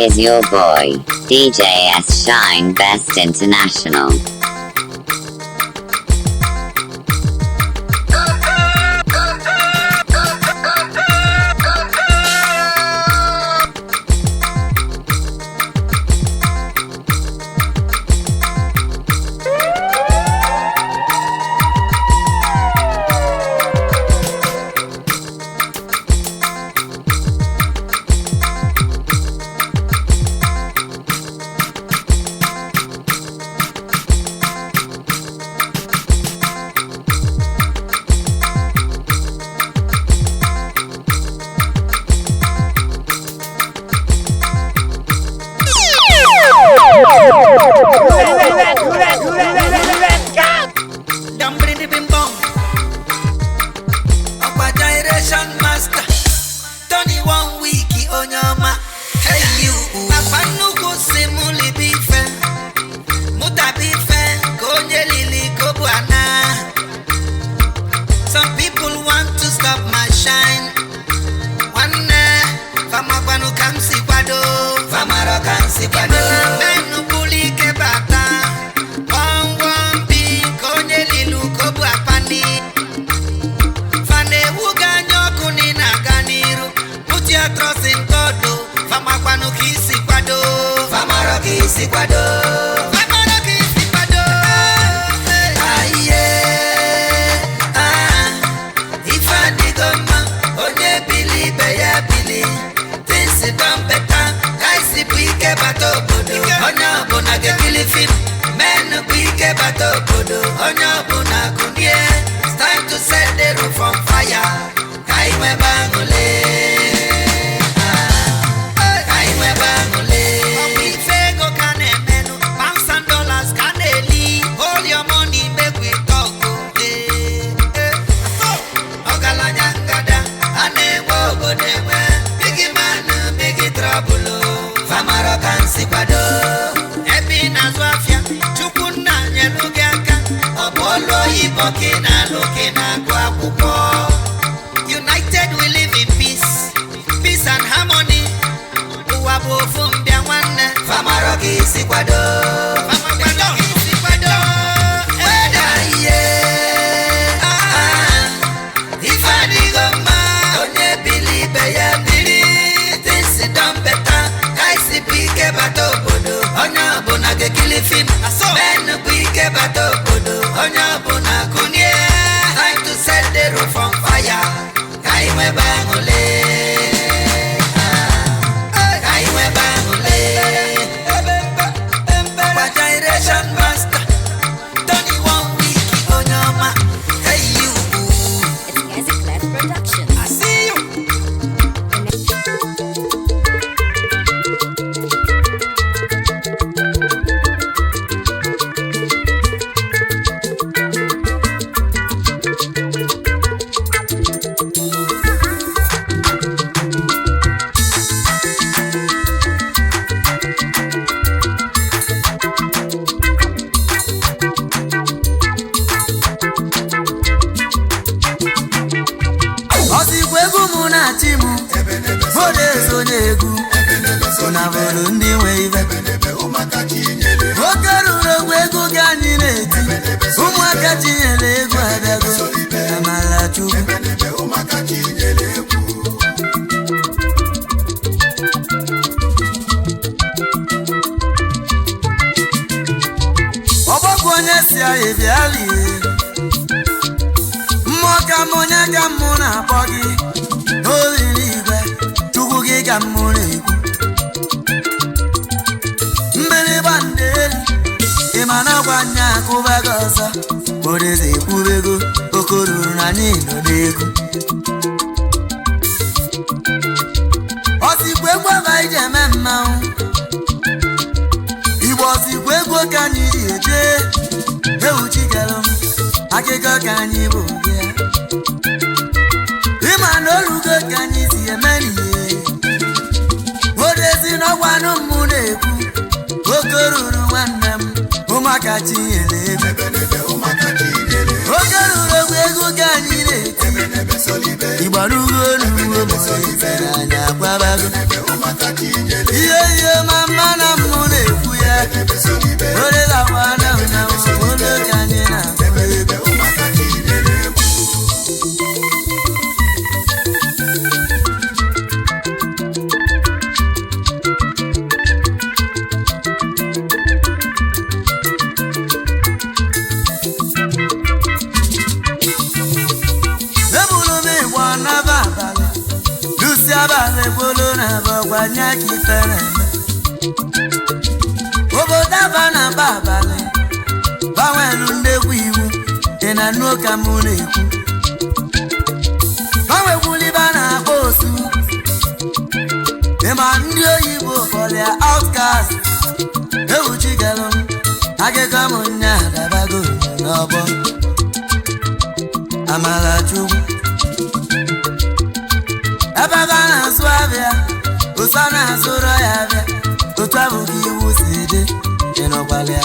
Is your boy, DJ S Shine Best International. Aye, aye. oyibo ka ị na-alụ ka ị na-agụ akwụkwọ. United we live in peace, peace and harmony. Ụwa bụ ofu mbịa nwanne. Famaro ka isi kwado. Famaro ka isi kwado. Eda ihe. Ife adịghị mma. Onye bili ibe ya biri. Things don better. Ka isi bụ ike bata obodo. Onye ọbụla ga-ekili fim. Men bụ ike bata obodo. Onye ọbụla kụnye. Time to set the roof on fire. Ka anyị nwebe aṅụle. Ka anyị nwebe aṅụle. Ọkwa Gyration Master. Tony one week onye ọma. Hey you. It's Gazi Clef Productions. I see you. Ọzikwa egwu mụ na-achị m mụ na-eso n'egwu na bụrụ ndị nwe ibe oke ruru ogwu egwu gị anyị na-eti ụmụaka chinyere egwu abịago amala chukwu. Ọgbọgwụ onye si anyị bịa lie mmụọ ka m onye ka mụ na-akpọ gị n'olili igwe chukwu gị ka mụ na-ekwu mgbịrịgba ndeli ị ma na ọgwa nya akụba gị ọzọ modeze ekwubego oke ruru na anyị nọ n'egwu ọzikwa egwu ebe anyị ji eme mmanwụ igbo ọzikwa egwu ka anyị ji eje ewu chikelụ m akụkọ ka anyị bụ bịa ịma na olugo ka anyị si eme n'ihe odezi n'ọgwanụ m na-ekwu oke ruru nwanne m ụmụaka chinyere egwu oke ruru egwu egwu ka anyị na-eti ịgbarugo n'ugbo ma tere anyị akwabago ihe ihe ma mma na mụ na-ekwu ya orelakwana m na olu ka anyị na-akpọ egwu. Ebulu m ịgba n'aba abalị lusi abalị gbolo na abọgwanye ka ife na-eme obodo aba na aba abalị gbanwelu ndegwu iwu dị na nnu ka mụ na-ekwu gbanwekwuli ibe a na-akpọ osu ịma ndị oyibo kpọrọ outcast ewuchigalụ m akụkọ m nya adabago n'ọgbọ amala chukwu ebe ebe a na-azụ abịa otu a na-azụrụ ya abịa otu abụghị iwu si dị ịnọkwala ya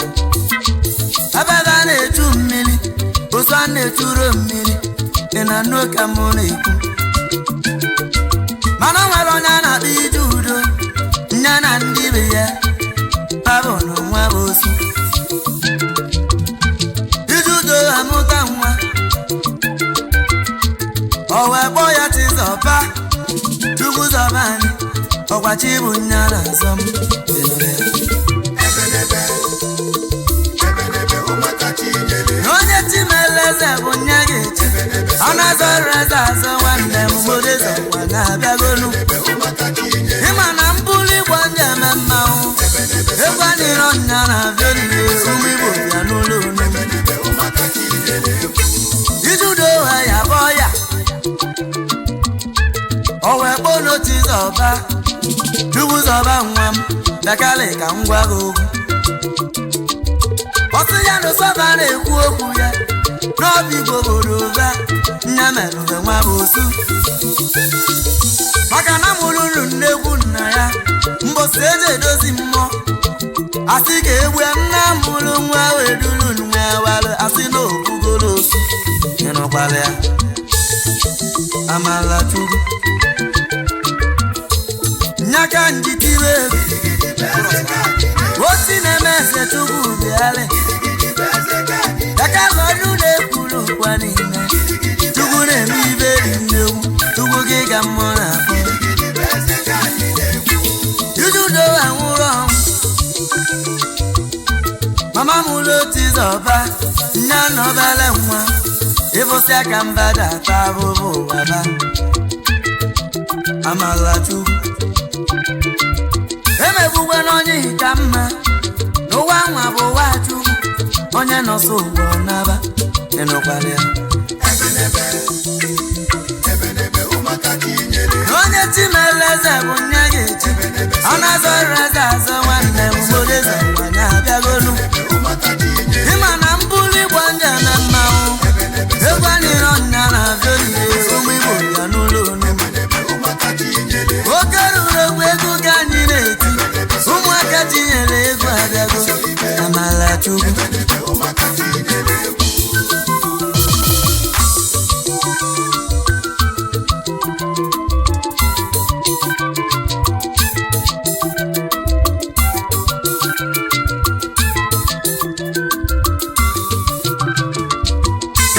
ebe ebe a na-echu mmiri otu a na-echuro mmiri dị na nnu ka mụ na-ekwu mana o nwere onye a na-akpọ ije udo nya na ndị be ya babụ na nwa bụ osu ije udo amụta nwa o wee kpọọ ya Chizọba Chukwu zọba anyị ọkwa chi bụ nya na nsọ m ịnụrụ ya. Na onye chi mere eze bụ nya ga-echi ọ na-azọrọ eze azọ nwanne m modeze ụwa na-abịagolu ịma na mbụlụ igbo ndị eme mmanwụ egwu anyịrọ nya na-abịa olile ụmụ igbo bịa n'ụlọ unu ijudo ha ya bọọ ya o wee kpọọ n'Chizọba Chukwu zọba nwa m bịakalị ka m gwa gị okwu ọsị ya na ụsọba na-ekwu okwu ya n'ọbụ igbo obodo ba nne merụbe nwa bụ osu maka na mụrụ unu nnekwu nna ya mbosi eji edozi mmụọ asị ga-egbu ya nna mụrụ nwa wee duru nwa walụ asị na okpugoro osu. Ịnụkwala ya amala chukwu nyaka njitiwe osi na-eme eze chukwu bịalị aka lọrụ na-ekwuru ụkwa niile chukwu na-eme ibe dị nnegwu chukwu gị ka mmụọ na-akpọ jujudo anwụrụ ọnwụ mama m ụlọ tizọba nne nọbele nwa ịfụsị aka mba data abụbụ ụwa ba amala chukwu emegbukwe n'onye ka mma n'ụwa nwa bụ ụwa chukwu onye nọsọ ụwa naba ịnụkwara ya onye chimeleze bụ nne ga-echi ọ na-azọrọ eze azọ nwanne m gbodeze nwanye abịagolu ịma na mbuli igbo nje na mmanwụ egwu anyị nọ nya na-abịa oyiye ụmụ igbo ya n'ụlọ onugbu oke ruru egwu egwu ka anyị na-eti ụmụaka tinyere egwu abịago amala chukwu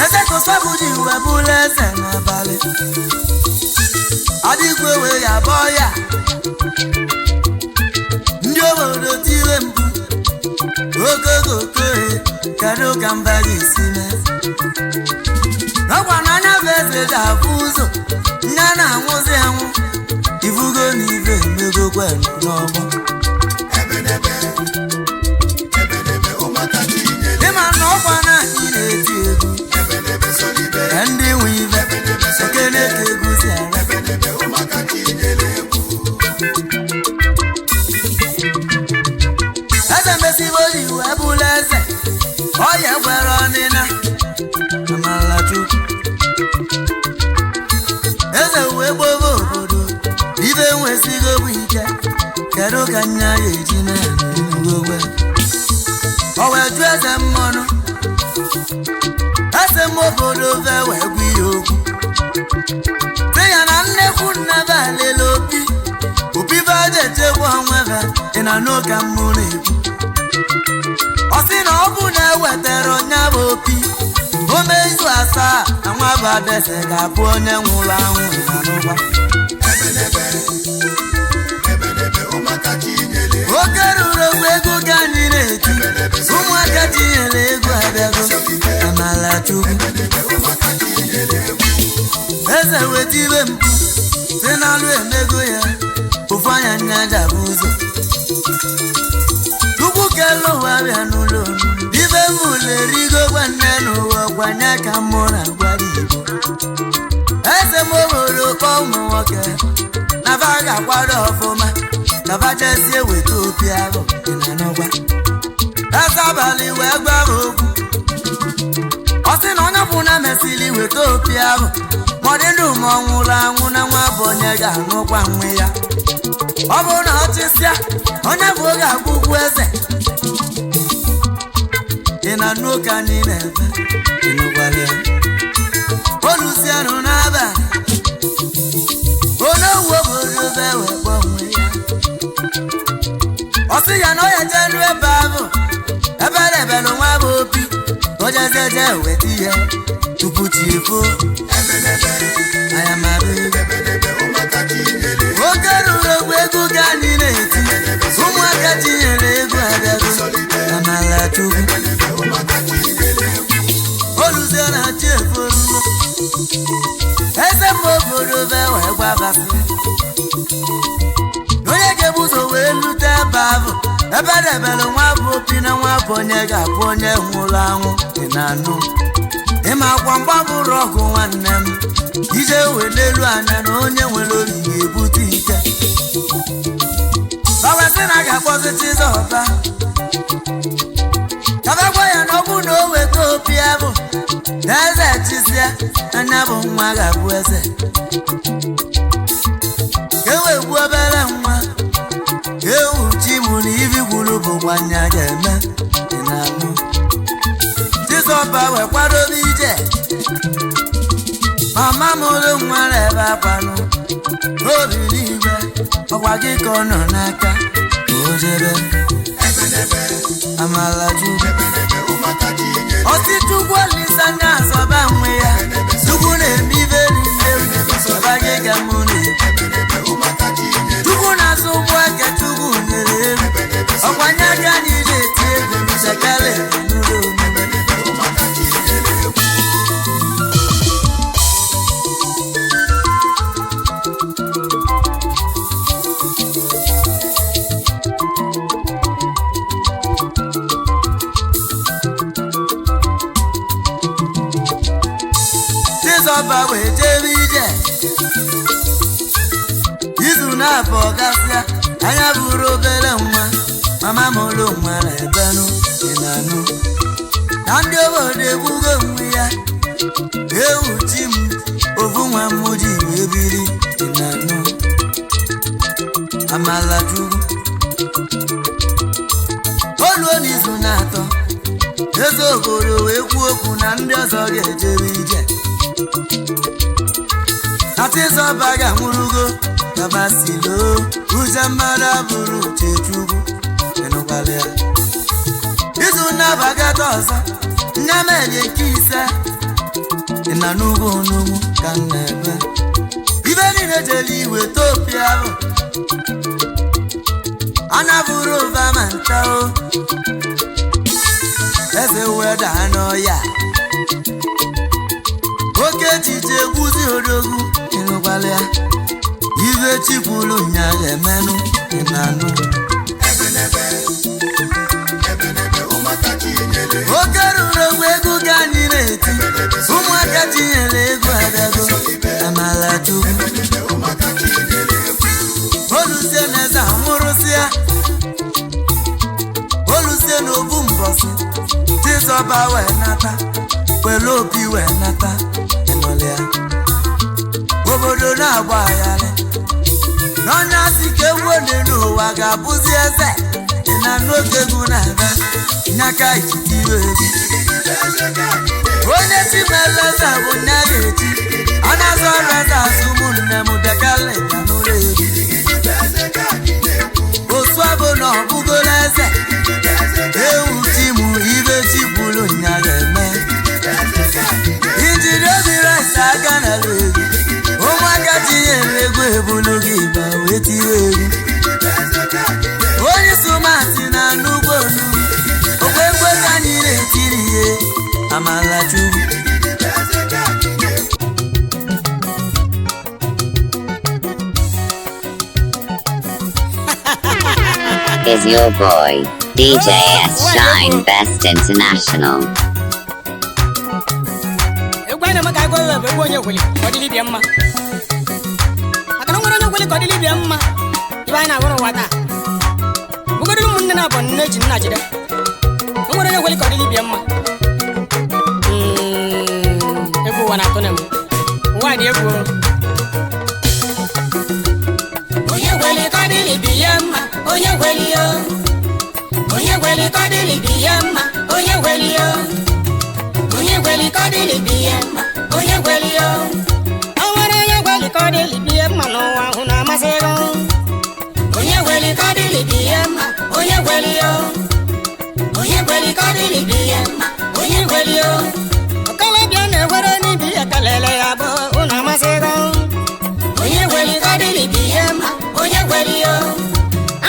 eze kosabụ ji wee bụrụ eze n'abalị adịgwe wee ya bọọ ya ndị obodo tire mbụ ogogokoe kedu ka mba ga-esi mee ọkwa n'anya bụ eze ga-afụ ụzọ nne na-anwụzi anwụ ifugo na ife emegokwe n'ọgbọ ịma na ọkwa na anyị na-eti egwu ka ndị nwe ife ekele ka egwu si ara eze mesibo ji wee bụrụ eze ọya kwere ọnịna amala chukwu eze wee gbobe obodo ibe nwesigo bụ ike kedu ka nya ya eji na-enugogwe o wee jụ eze mmanụ eze m obodo ve wee gwa ya okwu sị ya na nnekwu nnebe alele opi opi be echekwa onwe ve ị na n'ụka mmụ na-ekwu ọ sị na ọ bụ na ewetara onye bụ opi ome izu asaa na nwa bụ adaeze ga-abụ onye nwụrụ anwụ na n'ụgwa oke ruru egwu ego ka anyị na-eti ụmụaka tinyere egwu abịago amala chukwu eze weta ibe mpụ si n'alụ emego ya ofu anya nya jabụ ụzọ chukwu kelu ụwa bịa n'ụlọ ibe m ụlọ erigo gwanne n'ụwa gwanye ka mụ na gwara igbo eze m obodo kpọọ ụmụ nwoke na fa ga-akwado ọfụma na fa jezie weta opi ahụ dị na n'ọgwa eze abalị wee gwa m okwu ọ sị na onye ọbụla mesịrị weta opi ahụ ma ọ dị ndụ ma ọ nwụrụ anwụ na nwa bụ onye ga-anụkwa nwe ya ọ bụrụ na ọ chịsịa onye bụ oge agbụgbu eze ị na-anụ oke anyị na-eme ị nụkwara ya olusianụ n'abalị onowu obodo be wee kpọọ onwe ya ọ sị ya na ọ ya jee ebe ahụ ebe debere nwa bụ opi ojezeje weta ihe tupu chi efo oke ruru egwu egwu ka anyị na-eti ụmụaka tinyere egwu abịago amala chukwu oluzie na chi eforuo eze mma obodo be wee gbabasị onye ga-ebu ụzọ wee lute ebe ahụ ebe debere nwa bụ opi na nwa bụ onye ga-abụ onye nwụrụ anwụ dị na anụ ịma akwa mgbabụrụ ọgụ nwanne m ije wee n'elu anya na onye nwere obi ga-ebute ike bawasị na a ga-akpọzi Chizọba kabakwa ya na ọ bụ na o weta opi ahụ na eze chizia anya bụ nwa ga-abụ eze ka e wee gbuo obere nwa ewu chi mụ na ibi gwuru bụkwa nya ga-eme dị na anụ Chizọba wee kwadobe ije Mama mụrụ nwa na-ebe akwanụ obi n'igwe ọkwa gị ka ọ nọ n'aka ka o jebe amala chukwu ọsị chukwu olisa anya azọba nwe ya chukwu na-eme ibe niile ọba gị ka mụ na-ekwu chukwu na-azụ ụgbọ aka chukwu nyere elu ọkwa nye aka anyị na-eti egwu nsekere n'ụlọ Chizọba wee jebe ije izu na-abụ gasịa anya bụrụ obere nwa mama mụrụ nwa na-ebenụ ịnanụ na ndị obodo egbugo onwe ya ewu chi m ofu nwa m ji wee biri ịnanụ amala chukwu oluo n'izu na-atọ eze obodo wee kwuo okwu na ndị ọzọ ga-ejebe ije atịzọba ga-anwụrụgo kabasilo uche mmadụ abụrụ uche chukwu ịnụkwala ya izu nnabagata ọzọ nyamelie nke ise ị na n'ugwu onugwu ka m na-ebe ibe niile jere iwe topia bụ anabụrụ ụba ma ncha o eze weda n'ọya oke echiche egwuzi odogwu ịnụkwala ya ibe chikwuru nya ga-emenụ ịnanụ oke ruru ogwu egwu ka anyị na-eti ụmụaka tinyere egwu abịago amala chukwu olusie na eze anwụrụsịa olusie na obu mbọsị chizọba wee nata were opi wee nata ịnụlịa obodo na-agba agharị n'ọnya si ka ewu ole n'ụwa ga-abụzi eze dị na n'oge egwu na-abịa nyaka ijitiwe egwu onye chi mere eze bụ nya ga-echi a na-azụ ọrụ eze azụ ụmụnne m bịakarị bịa n'ụlọ egwu osu abụ na ọbụgolo eze ewu chi mụ ibe chi kwuru nya ga-eme ijiri obi rice aka n'ala egwu ụmụaka tinyere egwu ebulu gị ịba wee tiwe egwu onye sụmatị na nnukwu onu okpekpe ka anyị na-etiri ihe amala chukwu. Is your boy, DJ S Shine Best International. Egwu anyị na-eme ka agụ bụ egwu onye kweli ka ọ dịrị ibia mma maka na o nwere onye kweli ka ọ dịrị ibia mma ibe anyị na-agụ n'ụwa taa bụgodịrị ụmụnne na-abụ nne ji nna jide o nwere onye kweli ka ọ dịrị ibia mma. Egwu ụwa na-atụ na m ụwa dị egwu o. Onye kweli ka ọ dịrị ibi ya mma onye kweli o onye kweli ka ọ dịrị ibi ya mma onye kweli o onye kweli ka ọ dịrị ibi ya mma onye kweli o o nwere onye kweli ka ọ dịrị ibi ya mma n'ụwa ahụ na-amasị gị onye kweli ka ọ dịrị ibi ya mma onye kweli o onye kweli ka ọ dịrị ibi ya mma onye kweli o okolobịa na-ewere n'ibi ya kelele ya bụ unu amasị gị onye kweli ka ọ dịrị ibi ya mma onye kweli o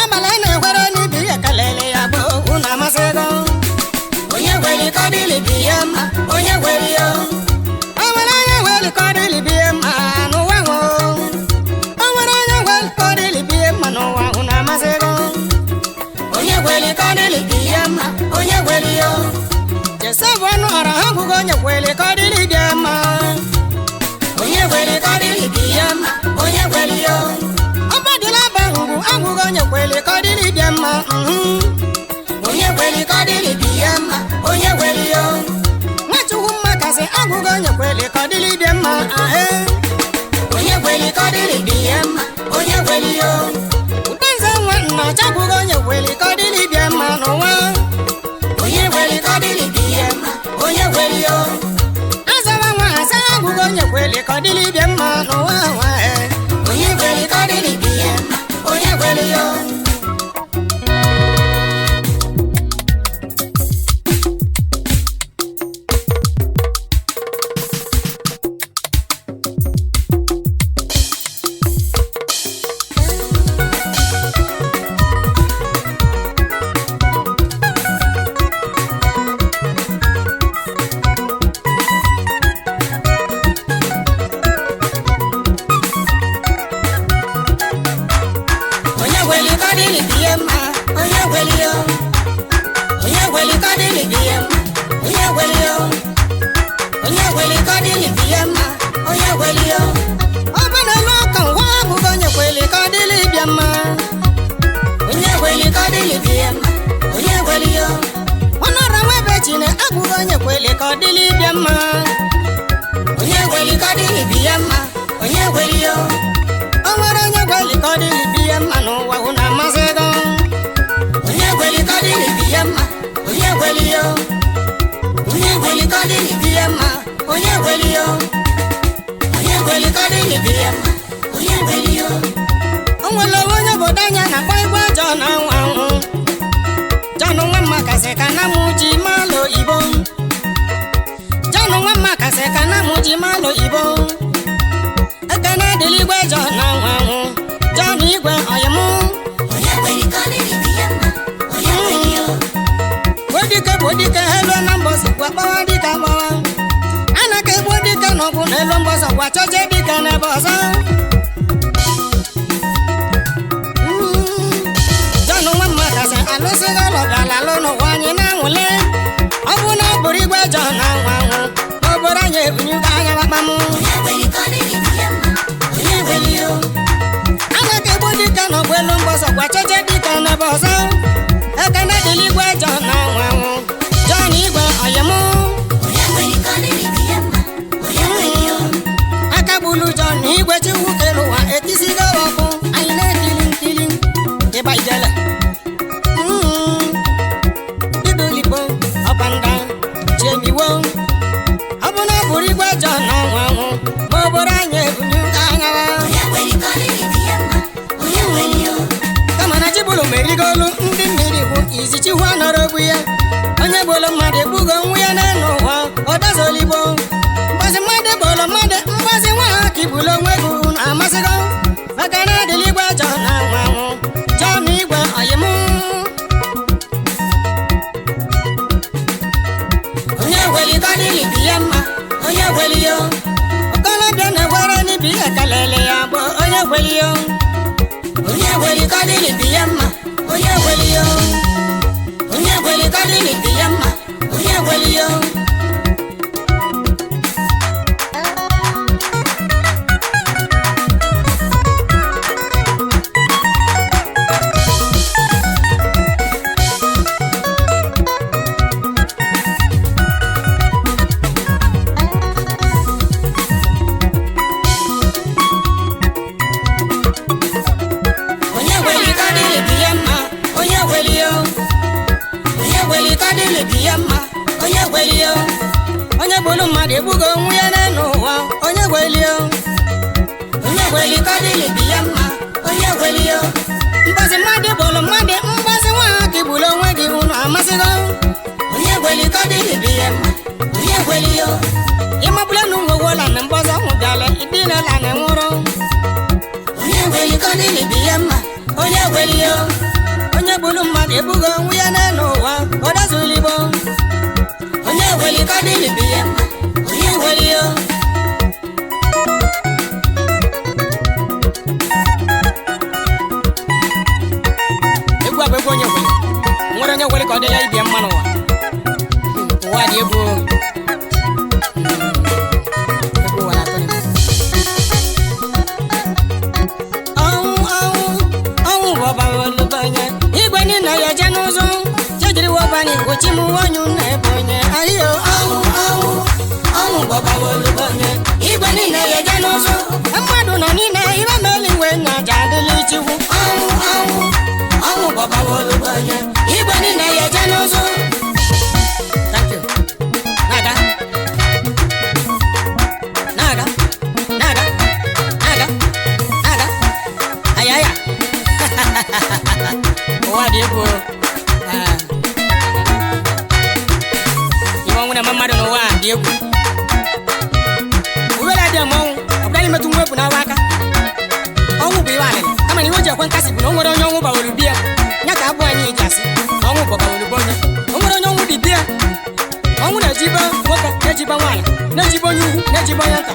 amala na-ewere n'ibi ya kelele ya bụ unu amasị gị onye kweli ka ọ dịrị ibi ya mma onye kweli o o nwere onye kweli ka ọ dịrị ibi ya mma n'ụwa ahụ o nwere onye kweli ka ọ dịrị ibi ya mma n'ụwa ahụ na-amasị gị onye kweli ka ọ dịrị ibi ya mma onye kweli o Josef ọnụ ọra ha gwụgo onye kweli ka ọ dịrị ibi ya mma onye kweli ka ọ dịrị ibi ya mma onye kweli o ọbadịla aba ngwụ agwụgo onye kweli ka ọ dịrị ibi ya mma onye kweli ka ọ dịrị ibi ya mma onye kweli o Nwachukwu mma kasị agwụgo onye kweli ka ọ dịrị ibi ya mma ahe onye kweli ka ọ dịrị ibi ya mma onye kweli o Udenze nwa nna chagwụgo onye kweli ka ọ dịrị ibi ya mma n'ụwa onye kweli ka ọ dịrị ibi ya mma onye kweli o azawa nwa asa agwụgo onye kweli ka ọ dịrị ibe mma n'ụwa nwa onye kweli ka ọ dịrị ibe ya mma onye kweli yo. Thank you. Naga. Naga. Egwu uwere adị eme ọnwụ ọbụla imetụ nwa egwu n'awa aka. Ọnwụ bụ iwe alịrị, kama na iwe ji ekwe nkasi bụ na o nwere onye ọnwụ baworo biya ya ka abụ anyị eji asị na ọnwụ bụ baworo be onye o nwere onye ọnwụ dị biya. Ọnwụ na-ejibe nwoke, na-ejibe nwaanyị, na-ejibe onye ukwu, na-ejibe onye nta.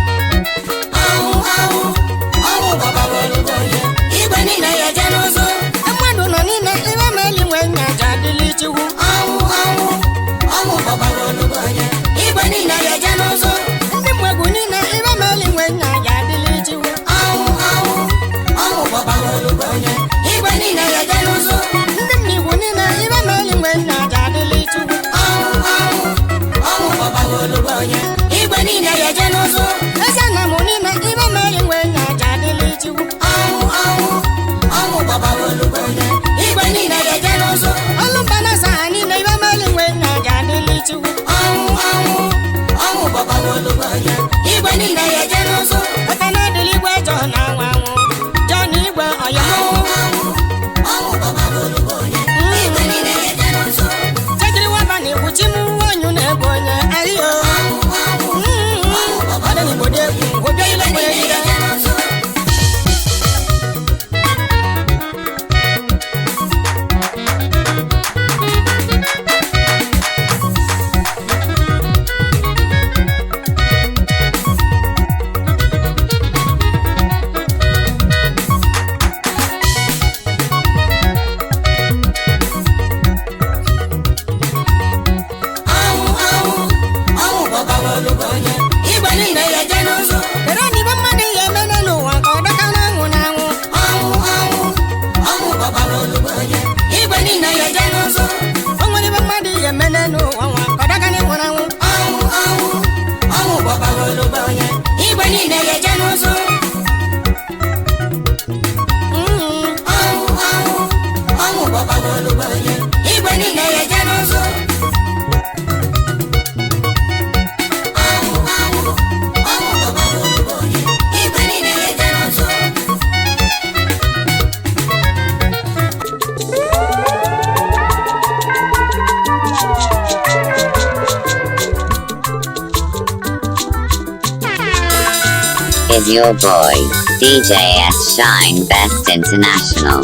Ọnwụ, ọnwụ, ọnwụ gbabara olugbo onye. Igwe niile ya eje n'ụzọ. Mmadụ nọ niile iwe ma eli nwe nna ji adịla ichigwu. Ọnwụ, ọnwụ, ọnwụ gbabara olugbo onye. Igwe niile ya eje n'ụzọ. Ndị mmụ egwu niile iwe ma eli nwe nna ji adịla ichigwu. Ọnwụ, ọnwụ, ọnwụ gbabara olugbo onye. Igwe niile ya eje n'ụzọ. Ndị mmụ igwu niile iwe ma eli nwe nna ji adịla ichigwu. Ọnwụ, ọnwụ, ọnwụ gbabara olugbo onye. Igwe niile ya eje n'ụzọ. Eze nna m niile iwe ma eli nwe nna ji adịla ichigwu. Ọnwụ, ọnwụ, ọnwụ gbabara olugbo onye. Igwe niile ya eje n'ụzọ. Ọlụ mba na asa ha niile iwe ma eli nwe nna ji adịla ichigwu. Ọnwụ, ọnwụ, ọnwụ gbabara olugbo onye. Igwe niile ya eje n'ụzọ. Aka na adịla igwe jọ na anwụ anwụ jọ na igwe ọya Ọnwụ, ọnwụ, ọnwụ gbabara olugbo onye. Igwe niile ya eje n'ụzọ. Chejiri waba na egwu chi m nwanyụ na-egwu onye ahịa. Ọnwụ, ọnwụ, ọnwụ gbabara Ọdịnigbo dị egwu obi Igwe ile nwere niile ya ire. eje n'ụzọ. Ọnwụ, ọnwụ, ọnwụ gbabara olugbo onye. Igwe niile ya eje n'ụzọ. Kedu na ibe mmadụ ya emene n'ụwa ka ọ dọka n'anwụ n'anwụ? Ọnwụ, ọnwụ, ọnwụ gbabara olugbo onye. Igwe niile ya eje n'ụzọ. O nwere ibe mmadụ ya emene n'ụwa nwa ka ọ dọka n'ịnwụ n'anwụ. Ọnwụ, ọnwụ, ọnwụ gbabara olugbo onye. Igwe niile ya eje n'ụzọ. Ọnwụ, ọnwụ, ọnwụ gbabara olugbo onye. Igwe niile ya eje n'ụzọ. Ọnwụ, ọnwụ, ọnwụ gbabara olugbo onye. Igwe niile ya eje n'ụzọ. Is your boy, DJ S Shine Best International.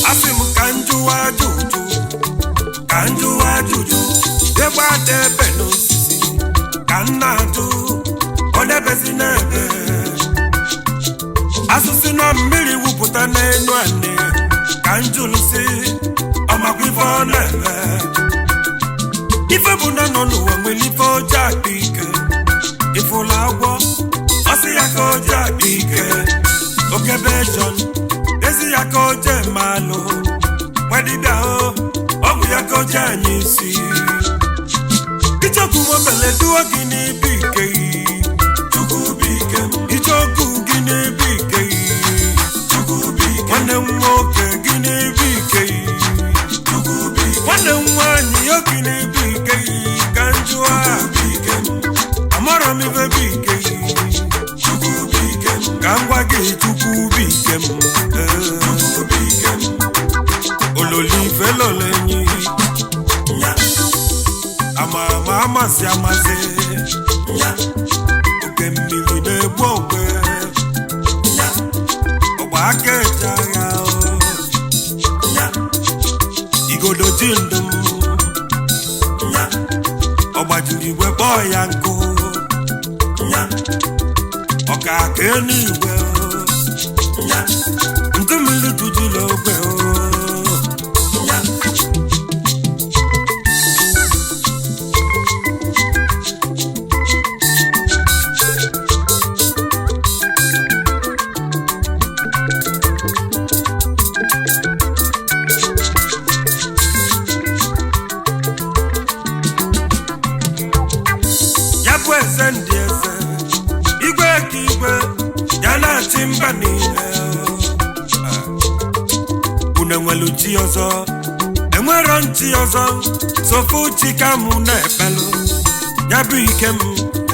Asị m ka m jụwa ajụjụ, ka m jụwa ajụjụ, egbe ada ebe n'osisi, ka m na-ajụ, ọ na-ebezi n'ebe. Asụsụ na mmiri wupụta n'elu anị, ka m jụrụ sị, ọmakwa ife ọ na-eme. Ife bụ na nọ n'ụwa nwere ife ọjọọ akpa ike, ifụla agwọ, ọ sị ya ka ọjọọ akpa ike, okebe John ezi ya ka o jee malụ nwadibịa o ọgwụ ya ka o jee anyị isi ichekwu obele duo gị n'ibi ike yi chukwu bụ ike m ichekwu gị n'ibi ike yi chukwu bụ ike nwanne m nwoke gị n'ibi ike yi chukwu bụ ike nwanne m nwaanyị yo gị n'ibi ike yi ka m jụọ bụ ike m amara m ife bụ ike yi chukwu bụ ike m ka m gwa gị chukwu bụ ike m chukwu bụ ike m ololi ife lolenyi nya ama ama amasị amasị nya oke mmiri na-egbu okwe nya ọgba aka eje agha o nya igodo ji ndụ m nya ọ gbajiri igwe kpọọ ya nkụ nya ọka aka eluigwe o nya ntụ mmiri tụjuru ogbe o nya. Ya bụ eze ndị eze, igwe ka igwe ya na-achị mba niile. Unu enwelu chi ọzọ? Enwero nchi ọzọ sofu chi ka mụ na-ekpelụ. Ya bụ ike m,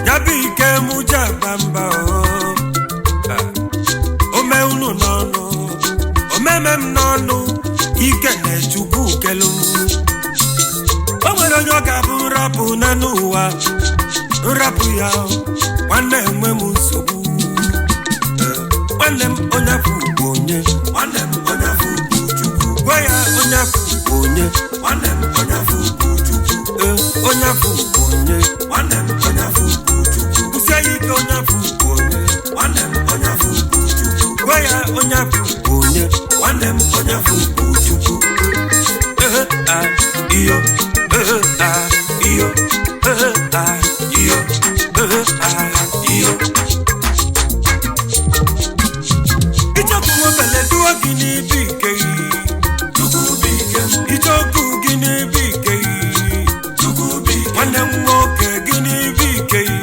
ya bụ ike m ji aba mba o. Ome unu n'ọnụ, omeme m n'ọnụ, ike na-echukwu kelu. O nwere onye ọ ga-abụ nrapụ n'anụ ụwa, nrapụ ya, nwanne enwe m nsogbu. Nwanne m onye afọ bụ onye, nwanne m onye afọ bụ Chukwu. Gwa ya onye afọ bụ onye, nwanne m onye afọ bụ Chukwu. Onye afọ bụ onye, nwanne m onye afọ bụ Chukwu. Kwụsie ya ike, onye afọ bụ onye, nwanne m onye afọ bụ Chukwu. Gwa ya onye afọ bụ onye, nwanne m onye afọ bụ Chukwu. Ee a iyo, ee a iyo, ee a iyo, ee a iyo. Ichọkụ nwebele duo gị n'ibi ike yi. Chukwu bụ ike m. Ichọkụ gị n'ibi ike yi. Chukwu bụ ike m. Nwanne m nwoke gị n'ibi ike yi.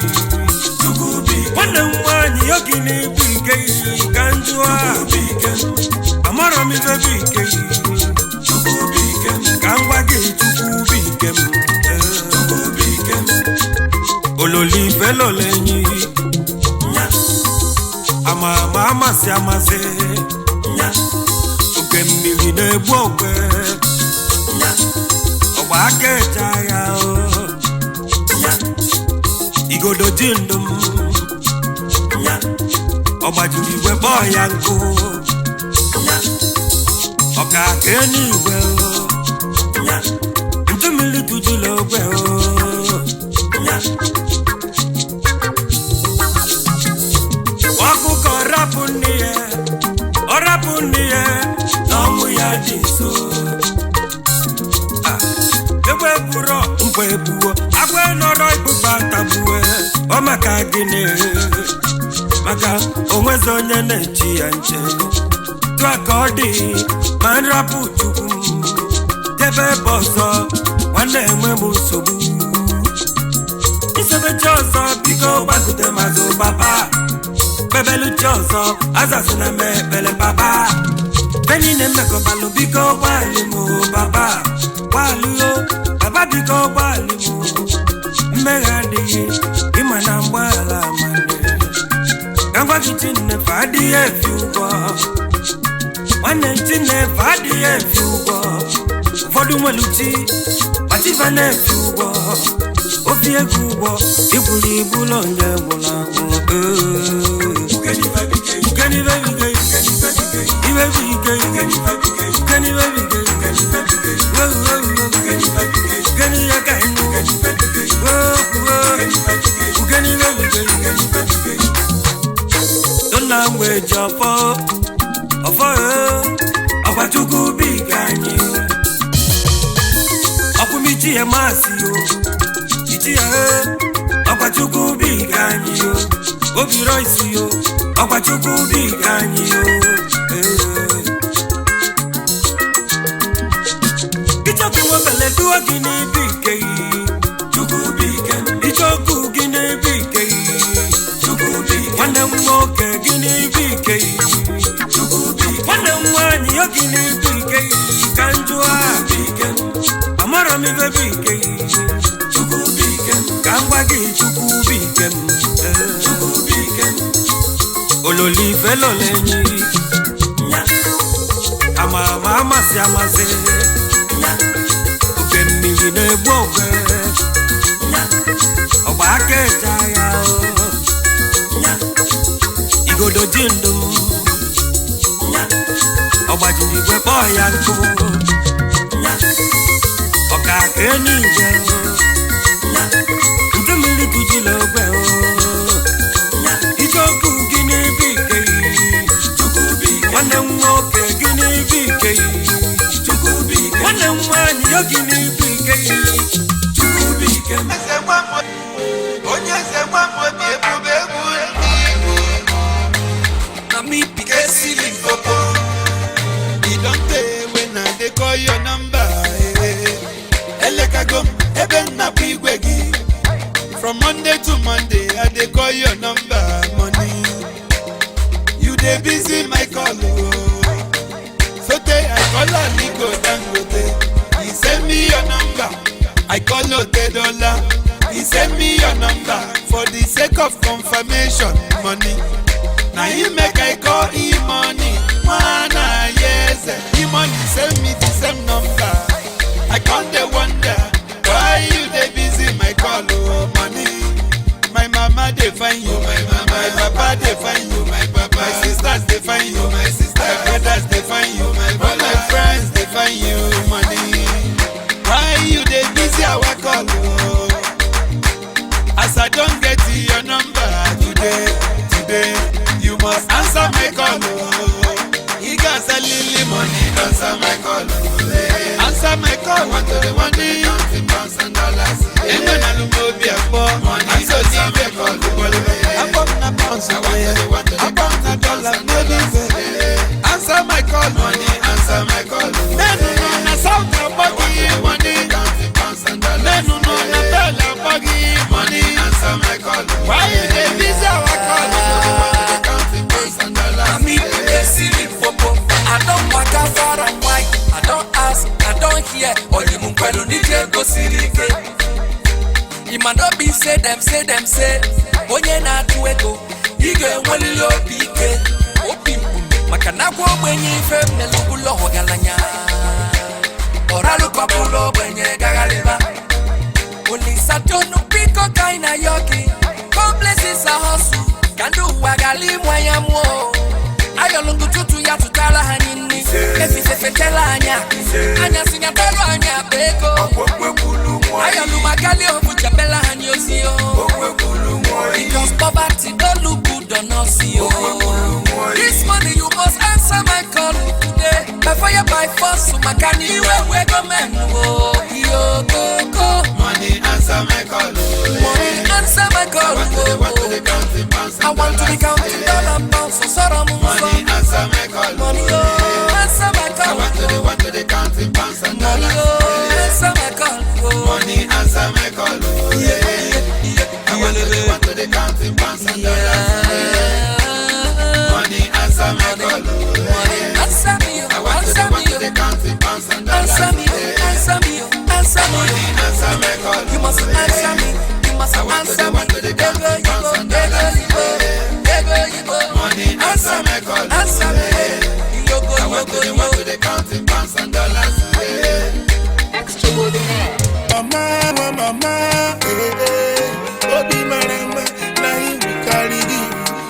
Chukwu bụ ike m. Nwanne m nwaanyị ya gị n'ibi ike yi. Ka m jụọ a. Chukwu bụ ike m. Amarọ m ife bụ ike yi. Chukwu bụ ike m. Ka m gwa gị Chukwu bụ ike m. Chukwu bụ ike m. Ololi ife lole enyi. Nya. Ama ama amasị amasị. Nya. Oke mmiri na-egbu okwe. Nya. Ọgba aka eche agha o. Nya. Igodo ji ndụ m. Nya. Ọ gbajiri igwe kpọọ ya nkụ. Nya. Ọka aka eluigwe o. Nya. Ntu mmiri tụjuru ogwe o. Nya. Ọkụkọ rapụ nne ya, ọ rapụ nne ya, na ọnwụ ya dị nso. Ah, egbe buru nkwa ebuo, agwa nọrọ ibụba tagbue, ọ maka gịnị? Maka onwezi onye na-echi ya nche. Tụa ka ọ dị, ma nrapụ Chukwu m, jebe ebe ọzọ, nwanne enwe m nsogbu. Nsogbu chi ọzọ, biko gbakute mazụ papa. Kpebelu chi ọzọ, azazina m ekpele papa. Be niile mmekọbalụ biko gbalị m o, papa. Gbalị o, papa biko gbalị m o. Mmeghe adịghị, ịma na mgbaala amane. Ka ngwa gị Chinefe adịghị efi ụgwọ. Nwanne m Chinefe adịghị efi ụgwọ. Ụfọdụ nwelu chi, ma chi fa na-efi ụgwọ. Ofi ego ụgwọ, ikwuru ibulu onye nwụrụ anwụ. Language ọfọ ọfọ ọkwa Chukwu bụ ike anyị. Ọkwụmichi ya masị o, ichi ya ọkwa Chukwu bụ ike anyị o. Obi rọisi o, ọkwa Chukwu bụ ike anyị o. Ichọkụ nwebele duo gị n'ibi ike yi. Chukwu bụ ike m. Ichọkụ gị n'ibi ike yi. Chukwu bụ ike m. Nwanne m nwoke gị n'ibi ike yi. Chukwu bụ ike m. Nwanne m nwaanyị ya gị n'ibi ike yi. Ka m jụọ a. Chukwu bụ ike m. Amarọ m ife bụ ike yi. Chukwu bụ ike m. Ka m gwa gị Chukwu bụ ike m. Chukwu bụ ike m. Ololi ife lole enyi. Nya. Ama ama amasị amasị. Nya. Oke mmiri na-egbu okwe. Nya. Ọgba aka eche agha o. Nya. Igodo ji ndụ m. Nya. Ọ gbajiri igwe kpọọ ya nkụ. Nya. Ọka aka eluigwe o. Nya. Ntu mmiri tụjuru ogwe o. Nya. Icheoku gị n'ibi ike yi. Chukwu bụ ike. Nwanne m nwoke gị n'ibi ike yi. Chukwu bụ ike. Nwanne m nwaanyị ya gị n'ibi ike yi. Chukwu bụ ike m. Onye eze nwafọ obi ebube egwu ndị Igbo. Na me pick Limpopo. E don tey when I dey call your number. Eh. Elekago m ebe nnapụ igwe gị. From Monday to Monday, I dey call your number money. You dey busy my call o. So tey I call Aliko Dangote. He send me your number. I call Otedola. He send me your number for the sake of confirmation money. Na him make I call E-money. One yes, E-money send me the same number. I come dey wonder why you dey busy my call oh money. My mama dey find you, my mama, my papa dey find you, my papa, my sisters dey find you, my sister, my brothers dey find you, my brother, all my friends dey find you money. Why you dey busy our call oh? As I don get your number today, today, you must answer my call oh. Ị ga-asalili money, answer my call oh. Answer my call, want to the money. Ego na lumobi akpọ, answer my call oh. Akpọ m na pounds, akpọ m na dollar, no be answer my call, money, answer my call. Nenu no na south akpọ gị money. Nenu no na bell akpọ gị money. Answer my call. Why you dey busy our call? Ami dey Limpopo. I don waka far and wide. I don ask, I don hear. Oyimunkwelu nije gosiri ike. Ima no be say dem say dem say. Onye na-atụ ego, ị ga-enwerịrị obi ike. Obi mkpu maka na agwa ogbenye ife mmelụbụlọ ọgaranya. Ọralụkọbụlụ ogbenye gagharịba. Olisadonu biko ka anyị na-ayọ gị. Complexes are hustle. Ka ndị ụwa ghara ịnwa ya mụọ. Ayọlụ tutu ya tụtara ha nri. Efifefetela anya. Anya sinyatelu anya akpa ego. Ayọlụ magali ofu chepela ha n'ozi o. Because poverty don't look good on us yo. This money you must answer my call today. By fire by force, maka na iwe we go men o. Yo go go. Money answer my call. Money answer my call. I want to be counting dollar pounds. So sorrow Money answer my call. Money oh, answer my call. I want to the counting pounds and Money dollars. oh, answer my call. Money answer my call. Yeah. I want to the counting pounds and dollars. Money answer my call. Money answer me, I want answer me, to the counting pounds and dollars. answer me, answer me, answer me. Money answer my call. You must answer me. You must I want to answer the me. want to the Ego counting you pounds go, and ego dollars. you go, ego you go. Money answer my call. Answer me. Yo go, I yo want to go, the yo. want to the counting pounds and dollars. Mama, mama, eh, eh, obi mara mma na ibu karịrị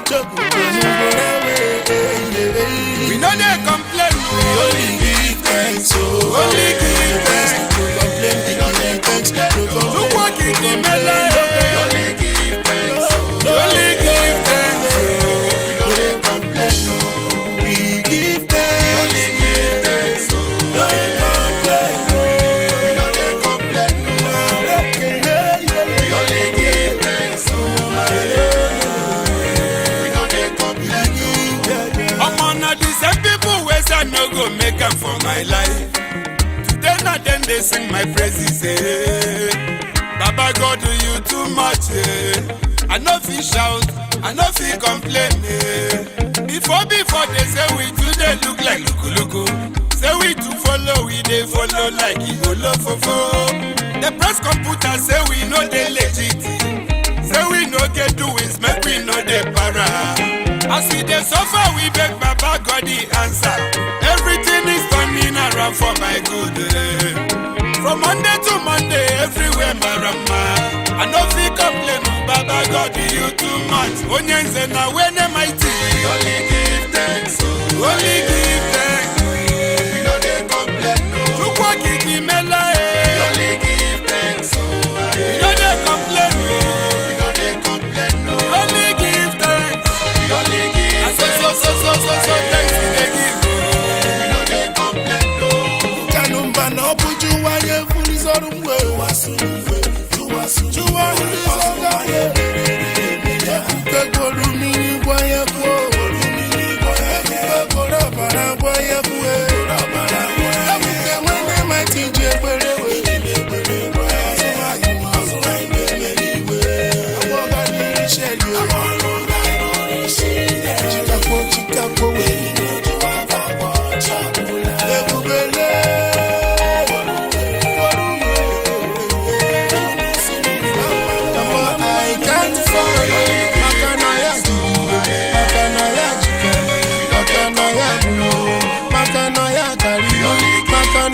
chọpụ We no dey complain, we only give thanks. Oh, only give thanks. No complain, we only thanks. No complain, Chukwu okike imela, eh. Only give thanks. Only give thanks. We no dey complain, no. We give thanks. Only give thanks. No complain, no. We no dey complain, no. We only give thanks. We no dey complain. Omo na the same people wey say I no go make am for my life. Today na dem dey sing my praises. Eh. Baba God do you too much. Eh. I no fit shout, I no fit complain. Eh. Before they say we too dey look like lukuluku. Say we too follow, we dey follow like igolofofo. The press computer say we no dey legit. Say we no get doings, make we no dey para. As we dey suffer, we beg Baba God the answer. Everything is turning around for my good. Eh. From Monday to Monday, everywhere marama. I no fit complain, oh, Baba God you too much. Onye nze na wene mighty. We only give thanks, oh. Only give thanks. We no dey complain, no. Chukwu okike imela, eh. We only give thanks, oh. We no dey complain, no. We no dey complain, no. We only give thanks. We only give thanks. So so so so so so thanks we dey give. We no dey complain, no. Kanumba na ọ bụ Juwa ya efulisọrọ mgbe Juwa efulisọrọ ya ekwuke goro mmiri gwa ya kwuo ekwuke goro ọbara gwa ya kwuo ekwuke nwanne maiti ji egbere wee Chikakwo chikakwo wee ebubele.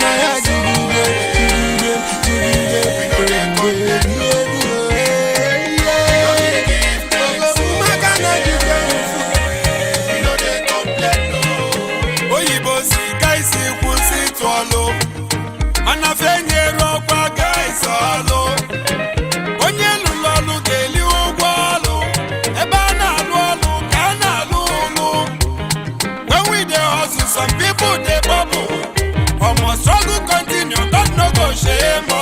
na ya jigide, jigide, jigide, mgbe ebi ebi. Maka na jide mfu. Oyibo si gaisi kwụsị ịtụ ọlụ, mana fenyere ọkwa gaisi ọlụ. Onye lụrụ ọlụ ga-eli ụgwọ ọlụ. Ebe a na-alụ ọlụ ka a na-alụ ụlụ. When we dey hustle, some people dey bubble. Omo, struggle continue, God no go shame.